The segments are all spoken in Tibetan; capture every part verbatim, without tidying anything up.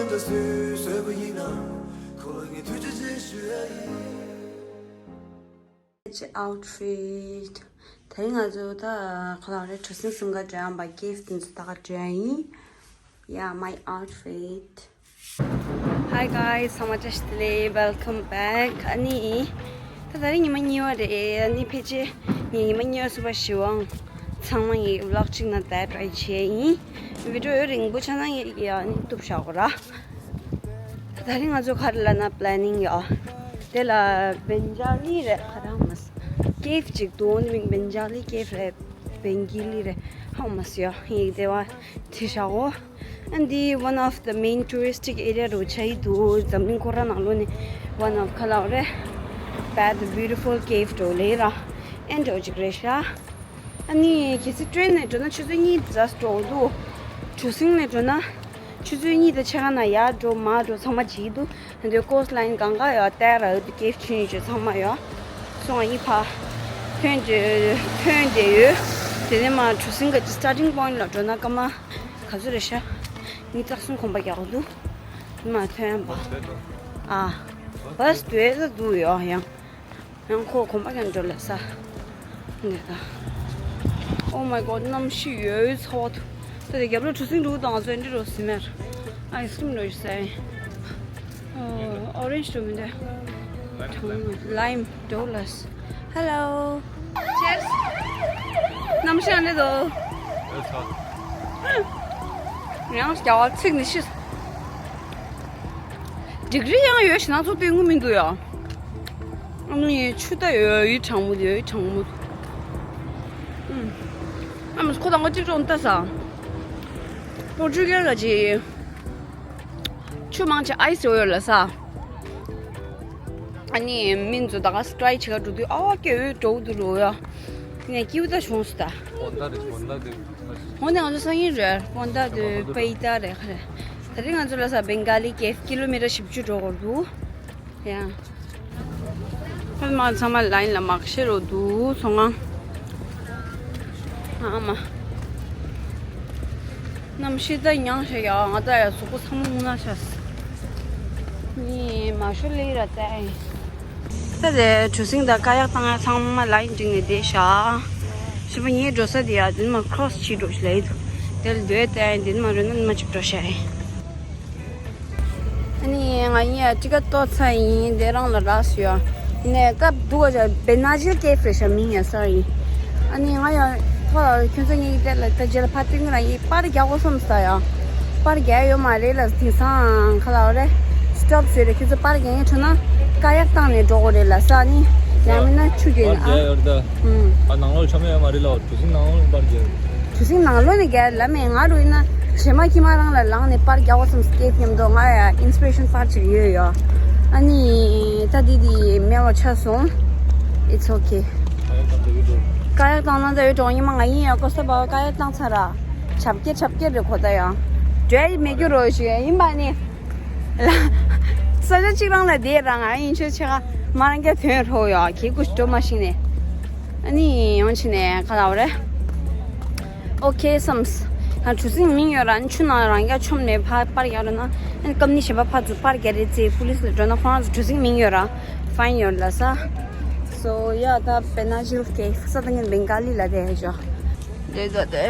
ད་སུས་བཟོས་པ་ཡིན་ནམ། ཁོ་ལ་ངས་ཐུགས་རྗེ་ཆེ་ཞུ་ཡ་ཡིན། Outfit། དེ་རིང་ང་ཚོ་ད་ག་ལ་རེད། གྲུ་གཟིངས་སེམས་ཁ་འགྲོ་ཡང་པ་gift་འདི་ཚོ་ད་ག་འགྲོ་ཡ་ཡིན། Yeah, my outfit. Hi guys, ཚང་མ་བཀྲ་ཤིས་བདེ་ལེགས། Welcome back. ཨ་ནི་ད་དེ་རིང་ཉི་མ་གཉིས་པ་རེད། ཨ་ནི་ཕལ་ཆེར་ངས་ཉི་མ་གཉིས་པ་གསུམ་པ་བཞི་པའང་ཚང་མ་ངས་vlog་གཅིག་ནང་བསྡད་try་བྱས་ཡིན། Video་ཡོད་རིང་པོ་ཆགས་ན་ངས་ཨ་ནི་གཏུབ་བཞག་གོ་ར། ད་དེ་རིང་ང་ཚོ་ག་རེ་ལབ་ན་planning་ཡོད། དེ་ལ་བེན་ཇ་ལི་རེད། ག་རང་མ་ས་cave་ཅིག་འདུག་འདི་མིང་བེན་ཇ་ལི་cave་རེད། བེན་ཇི་ལི་རེད། ཧ་མ་སི་ཡོད་ཡིག་དེ་བ་དེ་བཞག་གོ། ཨ་འདི་one of the main touristic area་རུ་ཆགས་ཀྱི་འདུག་འཛམ་གླིང་ཁོ་ར་ནང་ལོགས་ནས་one of་ག་ལབ་རེད། But the beautiful cave་འདྲ་ལེ་ར་ཨེ་འདྲ་ཅིག་རེད་ཤག་ཨ་ནི་གལ་སྲིད་train་ནས་འགྲོ་ན་ཆུ་ཚོད་གཉིས་ཙམ་འགྲོ་འདུག་གྲུ་གཟིངས་ནས་འགྲོ་ན་ཆུ་ཚོད་གཉིས་དང་ཕྱེད་ཀ་ནང་ཡར་འགྲོ་མར་འགྲོ་ཚང་མ་བྱེད་ཀྱི་འདུག་འདི་coastline་གང་ག་ཡོད་ཏེ་ར་འདི་cave་ཆུ་ཡིན་ཆོད་ཚང་མ་ཡོད། སོང་ཡི་ཕ་ཐོན་རྗེས་ཐོན་བསྡད་ཡོད། དེ་ནས་མར་གྲུ་གཟིངས་གི་starting point་ལ་འགྲོ་ན་སྐར་མ་ག་ཚོད་རེད་ཤག་ངས་རྩ་གསུམ་གོམ་པ་རྒྱག་གི་འདུག་མར་ཐོན་པ། ཨ། bus་སྡོད་ས་འདུག་ཡོད་ཡང་། ཡང་ཁོ་གོམ་པ་ཀྱང་འགྲོ་ལ་ས། འདི་ད། Oh my god, གནམ་གཤིས་ཡོད་ཚ་བ་ཐུ། ད་དེ་རྒྱབ་ལོ་གྲུ་གཟིངས་འདུག་དང་ཚོ་འདི་རུ་སི་མེར། ice cream་རུ་ས། ཨོ་orange་རུ་མི་འདུག lime་འགྲོ་ལ་ས། Hello. Cheers. གནམ་གཤིས་ཨ་འདྲ་འདུག་ཡང་རྒྱ་བ་ཚིག་ནི་ཤི། degree་ཡང་ཡོད་ཤི་ན་ཚོ་སྟོན་དགོས་མི་འདུག་ཡ། ཨ་ནི་ཆུ་ད་ཡོད་ཡི་གྲང་མོ་ཡོད་ཡི་གྲང་མོ། ཨམ། ཨ་མ་ཁོ་དང་ང་གཅིག་ཀྲོང་ལྟ་ས། པོར་ཅུ་གལ་ལ་ཅི། ཆུ་མང་ཆེ་ice་ཡོད་ཡོད་ལ་ས། ཨ་ནི་མིན་ཚོ་ད་ག་strike་བྱེད་ག་འགྲོ་དུས་ཨ་ཀེ་འོད་འགྲོ་འདུག་རོ་ཡ། ངས་སྐྱིད་པོ་ད་བྱུང་སོ་ད། ཧོན་ད་རེད་ཧོན་ད་དེ། ཧོན་ད་ང་ཚོ་སང་ཉིན་རེད་ཧོན་ད་དེ་པེ་ད་རེད་ཁ་རེད། ད་རེས་ང་ཚོ་ལ་ས་Bengali Cave་ཀི་ལོ་མི་ཊར་བཞི་བཅུ་འགྲོ་དགོས་འདུག་ཡ། ཧོན་མ་ཚང་མ་line་ལ་མར་ཤེ་རོ་འདུག་སོང་ང་། ཨ་མ། གནམ་གཤིས་ད་ཉང་ཤ་ཡ་ང་ད་ཡ་གཟུགས་པོ་ཚང་མ་སྔུ་ན་ཤ་ས། ནི་མ་ཤོ་ལི་ར་ད་ཨེ། ད་དེ་གྲུ་གཟིངས་དང་ཀ་ཡག་བཏང་ཡ་ཚང་མ་line་བསྒྲིགས་ནས་བསྡད་ཤག་ཞི་པ་ངའི་འགྲོ་ས་དེ་ཡ་དེ་མ་cross་བྱེད་འགྲོ་ཤི་ལ་ཡི་འདུག་དེ་ལ་སྡོད་དེ་དེ་མ་རོལ་ན་མ་ཅིག་འགྲོ་ཤ་ཨེ། ཨ་ནི་ང་གཉིས་ཡ་ཊི་ཀེ་ཊི་ཏོ་ཚ་ཡིན་དེ་རང་ལ་རག་སུ་ཡོད། ནས་སྐབས་འདུག་བ་ཅག་བེ་ན་ཇིལ་ཀེབ་རེད་ཤག་མིང་ཡ་སར་ཡིན། ཨ་ནི་ང་ཡ་ཐོག་ལ་ཁྱོད་ཚོ་གཉིས་ཀྱི་ཐད་ལ་ད་རྗེས་ལ་ཕ་སྟོན་གི་ར་ཡིན་པར་རྒྱག་དགོས་བསམ་ས་ཡ། པར་རྒྱག་ཡོད་མ་རེད་ལ་དེང་སང་ཁ་ལ་བ་རེད། སི་ཊོབ་བཟོས་རེད་ཁྱོད་ཚོ་པར་རྒྱག་ཡས་འཕྲོ་ན་ཀ་ཡག་བཏང་ནས་འགྲོ་དགོས་རེད་ལ་ས་ནི་ཡང་མིན་ན་ཆུ་རྒྱུན་པར་ཨ། རྒྱག་ཡོད་རེད་ད། ཨུམ། ཨ་ནང་ལོགས་ཆ་མེད་ཡོད་མ་རེད་ལ་གྲུ་གཟིངས་ནང་ལོགས་པར་རྒྱག་ཡོད་རེད། གྲུ་གཟིངས་ནང་ལོགས་ནས་རྒྱག་ལ་མེད་ང་རུ་ཡིན་ན་བྱེ་མ་ཁྱི་མ་རང་ལ་ལངས་ནས་པར་རྒྱག་དགོས་བསམ་སྐད་མཉམ་དུ་ང་ཡ་ཨིན་སི་པི་རེ་ཤན་པར་ཅིག་ཡོད་ཡོད། ཨ་ནི་ད་འདི་འདི་མེད་པ་ཆགས་སོང་། It's okay། ཀ་ཡག་བཏང་ན་ད་ཡོད་གྲོང་ཉི་མ་ང་ཡིན་ཡ་ཀོ་ས་བ་ཀ་ཡག་བཏང་ཚར་ར། བྱབ་ཀེ་བྱབ་ཀེ་རེད་ཁོ་ད་ཡ། འབྲས་མེད་རྒྱུ་རོ་ཞིག་ཡིན་པ་ནི། ས་ཆ་གཅིག་རང་ལ་བསྡད་རང་ང་ཡིན་ཆོས་ཆེ་ཁ་མ་རང་རྒྱ་དོན་རོ་ཡ་གི་ཀུ་ཤི་འགྲོ་མ་ཤིང་ནས། ཨ་ནི་ཡང་ཕྱིན་ནས་ཁ་ལ་བ་རེད། ཨོ་ཁེ་བསམས། ང་གྲུ་གཟིངས་མིང་ཡོད་ར་ཨ་ནི་ཆུ་ནང་རང་རྒྱ་མཆོངས་ནས་ཕར་པར་རྒྱག་ར་ན་ཨ་ནི་ཀམ་ནི་གཞན་པ་ཕར་ཚུར་པར་རྒྱག་རེད་ཚེ་པུ་ལིས་ལ་འགྲོ་ན་ཁོ་རང་ཚོ་གྲུ་གཟིངས་མིང་ཡོད་ར་ཕའིན་ཡོད་ལ་ས། སོ་ཡ་ད་བེ་ན་ཇིལ་ཀེབ་ས་ད་ངན་བེང་ག་ལི་ལ་དེ་ཧེ་ཅོ། དེ་ད་དེ།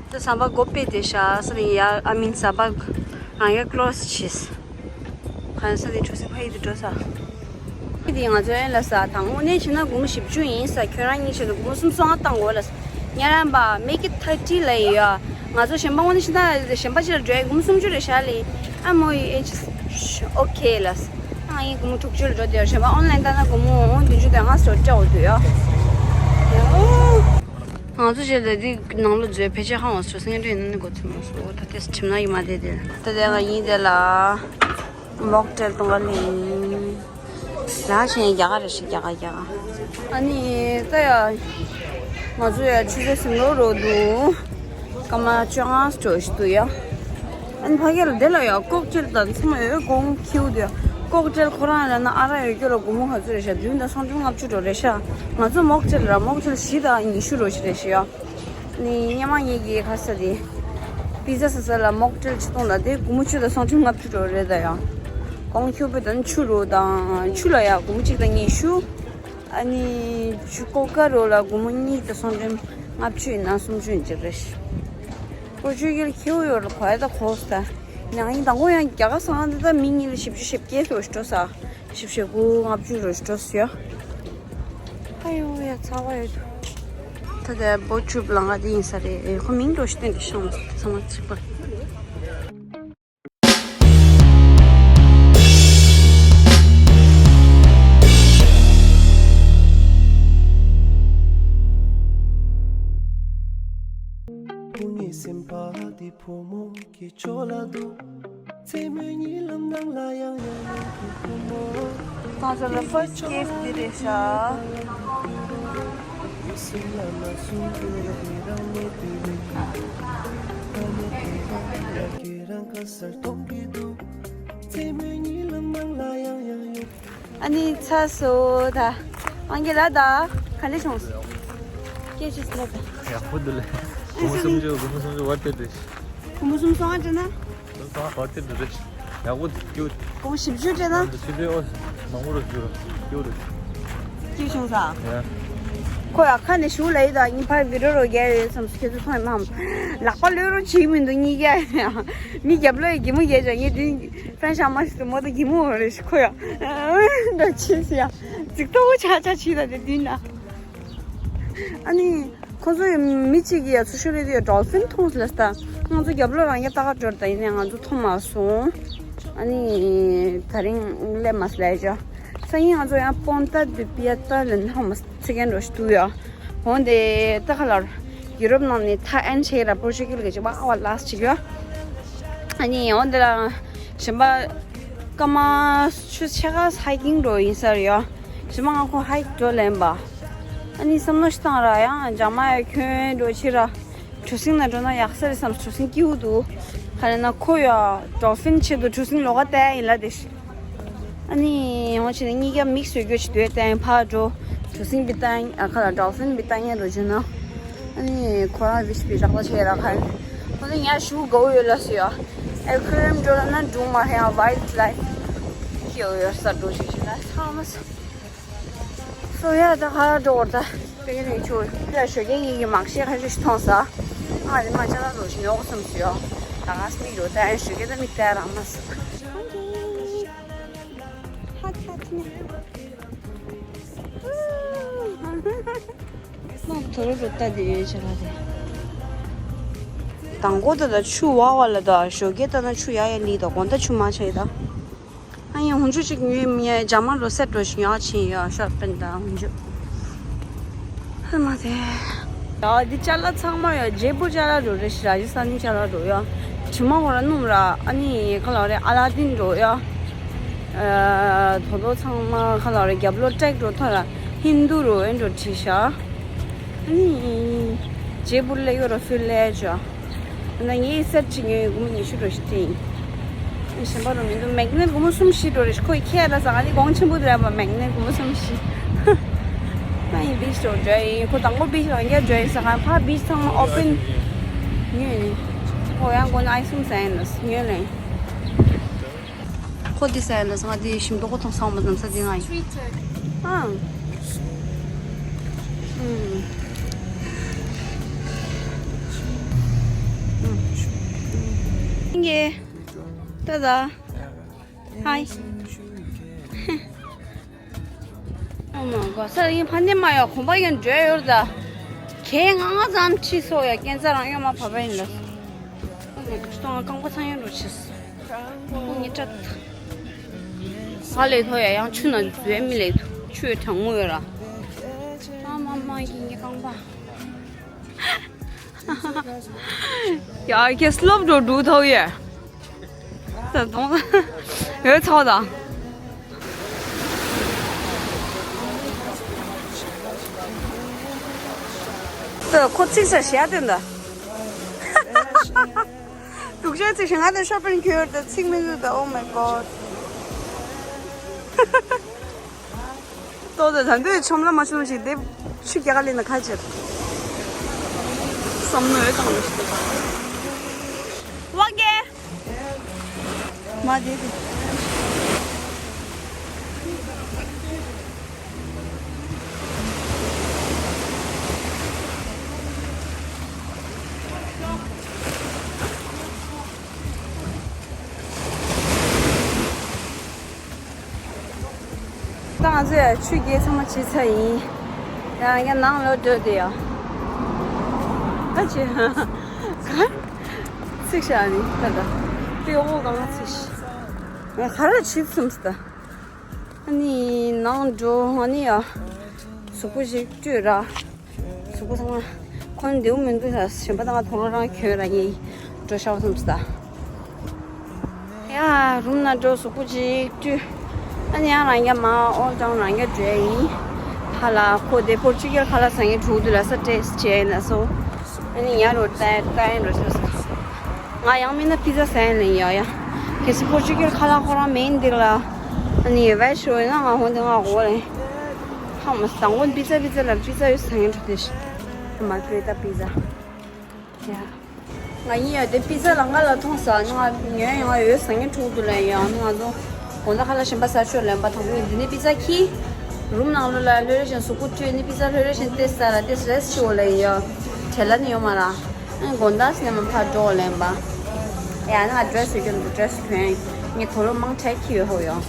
ད་ཟམ་པ་སྒོ་ཕྱེ་དེ་ཤ་ས་ནི་ཡ་ཨ་མིན་ཟམ་པ་རང་ཡ་ཀློ་སི་བྱས། གང་ས་དེ་གྲུ་གཟིངས་ཕ་ཡི་དུ་འགྲོ་ས། ཁྱེད་དེ་ང་ཚོ་ཨེ་ལ་ས་དང་དངོས་གནས་བྱས་ན་སྒོར་མོ་བཞི་བཅུ་ཡིན་ས་ཁྱོད་རང་གཉིས་བྱས་ན་སྒོར་མོ་སུམ་སོ་ལྔ་བཏང་དགོས་ལ་ས། ཉེ་རང་པ་make it thirty་ལ་ཡོད། ང་ཚོ་གཞན་པ་དངོས་གནས་བྱས་ན་གཞན་པ་ཅིག་ལ་འགྲོ་ཡ་སྒོར་མོ་སུམ་ཅུ་རེད་ཤག་ལེ། ཨ་མོ་ཡི་ཨེ་ཅི་ཨོ་ཁེ་ལ་ས། ང་ཡི་སྒོར་མོ་དྲུག་ཅུ་ལ་འགྲོ་དེ་གཞན་པ་ཨོན་ལན་བཏང་ན་སྒོར་མོ་བདུན་ཅུ་དང་ལྔ་སོ་སྤྲད་འོ་དུ་ཡོད། ང་ཚོ་བྱས་ལ་འདི་ནང་ལོ་མཛོད་ཕལ་ཆེར་ཧང་བ་སོ་སེང་འདྲེ་ནི་གོ་ཚུལ་མ་སོ་ད་ལྟས་ཁྲིམས་ན་ཡི་མ་དེ་དེ་ད་དེ་ང་ཡིན་དེ་ལ་མོག་ཊེལ་གཏོང་ག་ལིང་ལ་ཞེན་རྒྱ་གར་རེ་ཞིག་རྒྱ་གར་རྒྱ་གར། ཨ་ནི་ད་ཡ་ང་ཚོ་ཡ་ཆུ་ཚོད་སུམ་ལོ་རོ་འདུག་སྐར་མ་བཅོ་ལྔ་སྤྲོ་ཞིག་འདུག་ཡ། ཨ་ནི་ཕ་གི་ལ་དེ་ལ་ཡ་ཀོག་ཊེལ་དང་ཚང་མ་ཡོད་གོང་ཁྱིའུ་དེ་ཀོག་ཊེལ་ཁོ་རང་ལ་ན་ཨ་ར་ཡོད་རྒྱུ་ལ་སྒོར་མོ་ག་ཚོད་རེད་ཤག་བདུན་དང་སུམ་ཅུ་ལྔ་བཅུ་འགྲོ་རེད་ཤག་ང་ཚོ་མོག་ཊེལ་ར་མོག་ཊེལ་བཞི་དང་ཉི་ཤུ་རོ་ཞིག་རེད་ཤག་ཡ། ནི་སྙེ་མ་ངེད་ཀྱི་ཁ་ས་དེ། པི་ཛ་ཟ་ས་ལ་མོག་ཊེལ་ཆ་ཚང་ལ་དེ་སྒོར་མོ་བཅུ་དང་སུམ་ཅུ་ལྔ་བཅུ་འགྲོ་རེད་ད་ཡང་། གོང་ཁྱོད་པོ་དང་ཆུ་རོ་དང་ཆུ་ལ་ཡ་སྒོར་མོ་གཅིག་དང་ཉི་ཤུ། ཨ་ནི་ཆུ་ཀོ་ཀ་རོ་ལ་སྒོར་མོ་གཉིས་དང་སུམ་ཅུ་ལྔ་བཅུ་ཡིན་ན་སུམ་ཅུ་ཡིན་གཅིག་རེད། པོར་ཅུ་གལ་ཁྱེའུ་ཡོད་ལ་གོ་ཡ་ད་གོ་ས་ད། ཡང་ཡིན་དང་གོ་ཡང་རྒྱ་གར་སང་ད་ད་མི་གཉིས་ལ་བཞི་བཅུ་ཞེ་བརྒྱད་སོ་ཞེ་སྤྲོ་ས། བཞི་བཅུ་ཞེ་དགུ་ལྔ་བཅུ་རོ་ཞེ་སྤྲོ་ས་ཡ། ཨ་ཡོ་ཡ་ཚ་བ་ཡོད། ད་ལྟ་བོ་ཆུབ་ལང་ག་དེ་ཡིན་ས་རེད། ཁོ་མིང་འགྲོ་ཤི་སྟོན་དེ་ཤོང་ཚང་མ་ཚིག་པ། ཕོ་མོ་གི་ཕྱོགས་ལ་འདུག་མཚན་མོའི་ཉི་ལམ་ནང་ལ་ཡང་ཡང་ཡང་གི་བུ་མོ། ད་ཚོ་ལ་first gift འདི་རེད་ཤག་ཨ་ནི་ཚ་སོ་ད། ཨང་གི་ལ་ད་ག་འདྲ་བྱུང་། སྐད་ཅིག་ལ་ད། ཡག་པོ་འདུག་ལེ། ཨ་སྒོར་མོ་སུམ་ཅུ་སྒོར་མོ་སུམ་ཅུ་བར་དེ་འདུག་སྒོར་མོ་སུམ་སོང་ཨ་ཅེ་ན། སོང་བར་དེ་འདུག་རེད། ཡག་པོ་འདུག་སྐྱིད། སྒོར་མོ་བཞི་བཅུ་སྤྲད་ན། འདི་ཕྱི་དྲོའི་ཨོ་མང་པོ་རུ་འགྱུར་རོ་སྐྱིད་རེད། སྐྱིད་བྱུང་ས། ཡ། ཁོ་ཡ་ཁ་ནས་ཞུ་ལ་ཡི་ད་ངའི་ཕར་བི་ཌིའོ་རོ་རྒྱག་ཡོད་བསམ་སོ་ཁྱེད་ཚོ་མཐོང་ཡ་མ་ལག་པ་ལོས་རོ་བྱེད་མི་འདུག་གཉིས་ཀ་ཡ། མི་རྒྱབ་ལོ་ཡི་གི་མོ་རྒྱག་ཅག་ངས་དུས་ཧྥན་ཤ་མ་ཞིག་ཏུ་མོ་ཏོ་གི་མོ་རེ་ཞིག་ཁོ་ཡ། འདྲ་ཆེ་སི་ཡ། ཙིག་ཏོ་ཆ་ཆ་ཆི་ད་དེ་དུས་ན། ཨ་ནི། ཁོ་ཚོ་ཡི་མི་གཅིག་གིས་ཡ་ཚུར་ཤོད་རེད་དུས་ཡ་ཌོལ་ཕིན་མཐོང་སི་ལ་སི་ད། ང་ཚོ་རྒྱབ་ལོ་རང་ཡ་ལྟ་ག་འགྲོ་རེད་ད་ཡིན་ནའི་ང་ཚོ་མཐོང་མ་སོང་། ཨ་ནི། ད་རིང་སླེབས་མ་སི་ལ་ཡ་ཅོ། སང་ཉིན་ང་ཚོ་ཡང་པོན་ཏ་དུ་པི་ཡ་ཏ་ལ་ནང་མ་ཚེ་གན་འགྲོ་ཞིག་འདུག་ཡ། འོན་ཏེ་ད་ཁ་ལར། ཡུ་རོབ་ནང་ནས་ཐ་ཨན་ཆེ་ར་པོར་ཅུ་གལ་གི་ཅིག་བ་བ་ལ་སི་ཅིག་ཡ། ཨ་ནི་འོན་ཏེ་ལ། གཞན་པ། སྐར་མ་ཆུ་ཚོད་ཕྱེད་ཀ་ཧའི་ཀིང་འགྲོ་ཡིན་ས་རེད་ཡ། གཞན་པ་ང་ཁོ་ཧའི་ཀི་འགྲོ་ལེན་པ། ཨ་ནི་བསམ་བློ་ཞིག་བཏང་ར་ཡང་འཇག་མ་ཡ་ཁྱོད་འགྲོ་ཕྱིར་ར། གྲུ་གཟིངས་ན་འགྲོ་ན་ཡག་ས་རེད་བསམ། གྲུ་གཟིངས་སྐྱིད་པོ་འདུག་ག་རེ་ན་ཁོ་ཡ་ཌོལ་ཕིན་ཆེད་དུ་གྲུ་གཟིངས་ལོགས་ཀ་བལྟས་ཡིན་ལ་དེ། ཨ་ནི་ཡང་ཕྱིན་ནས་གཉིས་ཀ་མིག་སུ་གྱོད་ཅིག་སྡོད་བལྟས་ཕར་འགྲོ། གྲུ་གཟིངས་པི་ཏང་ཨ་ཁ་ལ་ཌོལ་ཕིན་པི་ཏང་ཡ་འགྲོ་བྱུང་ན། ཨ་ནི་ཁོ་རང་བི་ཤི་པི་རག་པ་ཆེ་ར་ཁ་ཡིན། ཁོ་ཚོ་ཉ་ཞུ་དགའ་བོ་ཡོད་ལ་སུ་ཡ། ཨེ་ཁོ་རེམ་འགྲོ་ལ་ན་འབྲུག་མ་ཧེ་ཡང་ཝའིལ་ཌ་ལའིཕ་ཁྱེར་ཡོད་ས་འགྲོ་ཞིག་ཞིག་ན་ཚང་མ་སུ། སོ་ཡ་ད་ཁ་འགྲོ་བར་ད་དེ་ག་ནས་ཆུ་ཕ་ཞོ་གན་ཡིན་གྱི་མག་ཤེས་ཁ་ཤས་ཤིག་མཐོང་ས། ང་རེ་མ་ཅ་ལག་རོ་ཞིག་ཉོ་གོ་སམ་སུ་ཡ། ད་ག་སྨིག་རོ་ད་ཨན་ཞོ་གན་ད་མིག་ལྟ་རང་མ་སུ། ཧ་ཁ་ཐི་ནི། ནོག་ཐོ་རོ་རུ་ལྟ་དེ་ཡོད་ཆེ་ལ་དེ། དང་གོ་ད་ད་ཆུ་བ་བ་ལ་ད་ཞོ་གེ་ད་ན་ཆུ་ཡ་ཡ་ལི་ད་གོང་ད་ཆུ་མ་ཆེ་ད། ཨ་ཡ་ཧུན་ཆུ་ཅིག་ཉོས་མི་ཡ་ཇ་མ་རོ་སེ་ཏོ་ཞིག་ཡ་ཆེ་ཡ་ཤོར་པན་ད་ཧུན་ཆུ། ཧ་མ་དེ། ཡ་འདི་ཅ་ལག་ཚང་མ་ཡ་ཇེ་པུར་ཅ་ལག་རུ་རེ་ཤི་ར་ཇི་སྟན་ནི་ཅ་ལག་རུ་ཡ། དྲི་མ་ཧོ་ར་སྣུམ་ར་ཨ་ནི་ག་ལ་རེ་ཨ་ལ་ཏིན་རུ་ཡ། ཨ་དོ་དོ་ཚང་མ་ག་ལ་རེ་རྒྱབ་ལོ་ཀྲེག་རུ་ཐོ་ར་ཧིན་དུ་རུ་ཨེན་རུ་ཁྲི་ཤ། ཨ་ནི་ཇེ་པུར་ལེ་ཡོ་ར་ཧྥིལ་ལེ་ཅ། ཨ་ནི་ངའི་སེ་ཊི་ཅིག་ཉོས་ཡོད་སྒོར་མོ་ཉི་ཤུ་རུ་ཤི་ཏིང་། གཞན་པ་རུ་མི་འདུག་མེག་ནེཊ་སྒོར་མོ་སུམ་བཞི་འགྲོ་རེ་ཤི་ཁོས་ཁྱེད་ལ་ཟ་ག་ནི་གོང་ཆེན་པོ་དུ་ར་བ་མེག་ནེཊ་སྒོར་མོ་སུམ་བཞི། ང་ཡི་བིཆ་རུ་འགྲོ་ཡིན་ཁོ་དང་པོ་བིཆ་རང་རྒྱ་འགྲོ་ཡིན་ཟ་ག་ཕ་བིཆ་ཚང་མ་ཨོ་པན་ཉོས་ནི། ཁོ་ཡང་གོ་ན་ཨའི་སུམ་ཟ་ཡིན་ལ་ཉོས་ལེ། ཁོ་དེ་ཟ་ཡིན་ལ་ཟ་ག་དེ་ཞིམ་མདོག་ཁོ་མཐོང་སོང་མ་ཟ་ས་དེ་ང་ཡིན། ཨང་། ཨང་། ཨང་། ཏ་ཏ། ཧའི། ཨོ་མའི་གོཌ། སར་ཡིན་ཕ་ནེ་མ་ཡོད་གོམ་པ་ཡང་འགྲོ་ཡོད་ད། གས་ང་ང་ཙམ་ཁྲིད་སོ་ཡ་སྐྱེན་ཚ་རང་ཡོད་མ་བབ་ཡིན་ལ། ཨོ་མའི་གོཌ་རྐང་པ་ཚང་ཡང་འགྲོ་ཆེས། ཨོ་ངི་ཏྲ། ས་ལེ་ཐོ་ཡ་ཡང་ཆུ་ན་འཛུལ་མི་ལེ་ཐུ་ཆུ་གྲང་མོ་ཡོད་ར། ཨ་མ་མ་ཡིན་ངི་རྐང་པ། ཡ་ཁྱེད་སློབ་འགྲོ་འགྲོ་ཐོ་ཡ། ད་དུང་ཡོད་ཚོགས་དང་། ད་ཁོ་ཚིག་ས་ཞེ་དོན་ད། སྡུག་ཅག་ཚིག་ཞེ་ང་དང་ཤོ་པིང་ཁྱོད་ད་ཚིག་མི་འདུག་ད། Oh my god། ཏོ་ད་ད་འདོད་ཆོམ་ལ་མ་ཆོམ་ཞིག་དེ་ཆུ་རྒྱ་ག་ལེན་ན་ཁ་ཅིག་བསམ་མནོ་ཡོད་དང་ལ་ཞིག་དེ། ཝང་ཀེ། མ་དེ་དེ། ད་ང་ཚོས་ཆུ་རྐྱལ་ཚང་མ་བྱས་ཚར་ཡིན། ཡང་ཡང་ནང་ལོག་འགྲོ་དེ་ཡ། ད་ཅི། ག་ཚིག་ཤག་ནི་ད་ད། དེ་འོ་གང་ཚིག་ཤག་ང་ག་རེ་བྱེད་སོང་ཟེར་ད། ཨ་ནི་ནང་འགྲོ་ཨ་ནི་ཡ། གཟུགས་པོ་ཞིག་བཀྲུས་ར། གཟུགས་པོ་ཚང་མ་ཁོ་ན་བདེ་པོ་མི་འདུག་ས་ཞིམ་པ་དང་ཐོག་ལོ་རང་གྱོན་ར་ངས་འགྲོ་ཤག་སོང་ཟེར་ད། ཡ། རུམ་ནང་འགྲོ་གཟུགས་པོ་ཅིག་བཀྲུས། ཨ་ནི་ཡང་རང་རྒྱ་མ་ཨོལ་ཊའུན་རང་རྒྱ་འགྲོ་ཡ་ཡིན། ཧ་ལ་ཁོ་དེ་པོར་ཅུ་གལ་ཁ་ལག་ཟ་མཁན་དྲུག་དུ་ལ་ས་ཊེ་སི་ཊི་བྱས་ན་སོ། ཨ་ནི་ཡ་རོ་ཏའི་ཏའི་རོ་ཤོ་ས། ང་ཡང་མིན་ན་པི་ཛ་ཟ་ཡ་ལེན་ཡ་ཡ། གལ་སྲིད་པོར་ཅུ་གལ་ཁ་ལག་ཁོ་རང་མེད་འདི་ལ། ཨ་ནི་ཝེ་ཤོ་ཡིན་ན་ང་ཧོན་དེ་ང་གོ་ལེན། ཧ་མ་སང་གོན་པི་ཛ་པི་ཛ་ལ་པི་ཛ་ཡོད་ཟ་མཁན་དྲུག་དེ་ཤི། མ་ཀྲེ་ཏ་པི་ཛ། ཡ། ང་ཡིན་ཡ་དེ་པི་ཛ་ལ་ང་ལ་མཐོང་ས་ང་ཉོས་ཡོང་ཡོད་ཟ་མཁན་དྲུག་དུ་ལ་ཡང་ང་ཚོ་དགོང་དག་ཁ་ལག་གཞན་པ་ཟ་ཆོག་ལེན་པ་དང་པོ་ཡིན་འདི་ནི་པི་ཛ་ཁྱི། རུམ་ནང་ལོ་ལ་ལྷོད་རེ་བཞིན་གཟུགས་པོ་བཀྲུས་ནི་པི་ཛ་ལྷོད་རེ་བཞིན་ཏེ་ཟ་ལ་ཏེ་རེས་ཆི་འོ་ལ་ཡིན་ཡ། བྲེལ་ལ་ནི་ཡོད་མ་ར། ཨང་དགོང་དག་སི་ནེ་མ་ཕར་འགྲོ་ལེན་པ། ཡ་ནི་ང་ཌི་རེ་སི་ཡོད་རྒྱུ་འདུག་ཌི་རེ་སི་གྱོན་ངས་དོ་རུ་མང་ཆེ་ཁྱི་ཡོད་ཧོ་ཡོ། ཨ་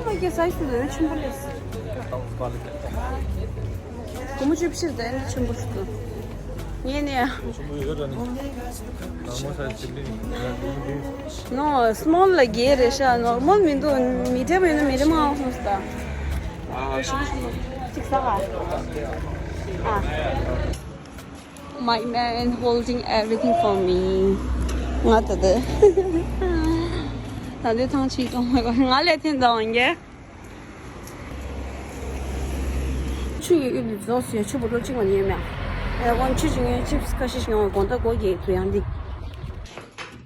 མ་ཀྱི་སའི་ཛི་དུ་ཆེན་པོ་ལེ། སྒོར་མོ་བཅུ་བཞི་དེ་ཆེན་པོ་ཞིག་འདུག་ངས་ནས། ཆེན་པོ་ཡོད་ད་ནི། ནོ་སི་མོལ་ལ་རྒྱལ་རེད་ཤག་ནོར་མལ་མི་འདུག་མི་ཌི་ཡམ་ཡིན་ན་མི་ཌི་ཡམ་ཨང་སོང་ས། ཨ་ཞུ་ཞུ་ཅིག་ས་ག་ཨ། My man holding everything for me. ང་ད་ད། ད་དེ་ཐང་ཆེ་གཏོང་མ་དགོས་ང་ལས་འཐེན་དང་ཡ། ཆུ་ཡི་ཡུལ་དུ་རྫོགས་སུ་ཡ་ཆུ་བུ་ལོ་གཅིག་མ་ཉེས་མེད། ཨེ་ཝང་ཆུ་ཅིག་ངས་ཆིབ་སི་ཁ་ཤས་ཤིག་ཡོང་བ་དགོང་དག་སྒོ་རྒྱག་དུ་ཡང་འདི།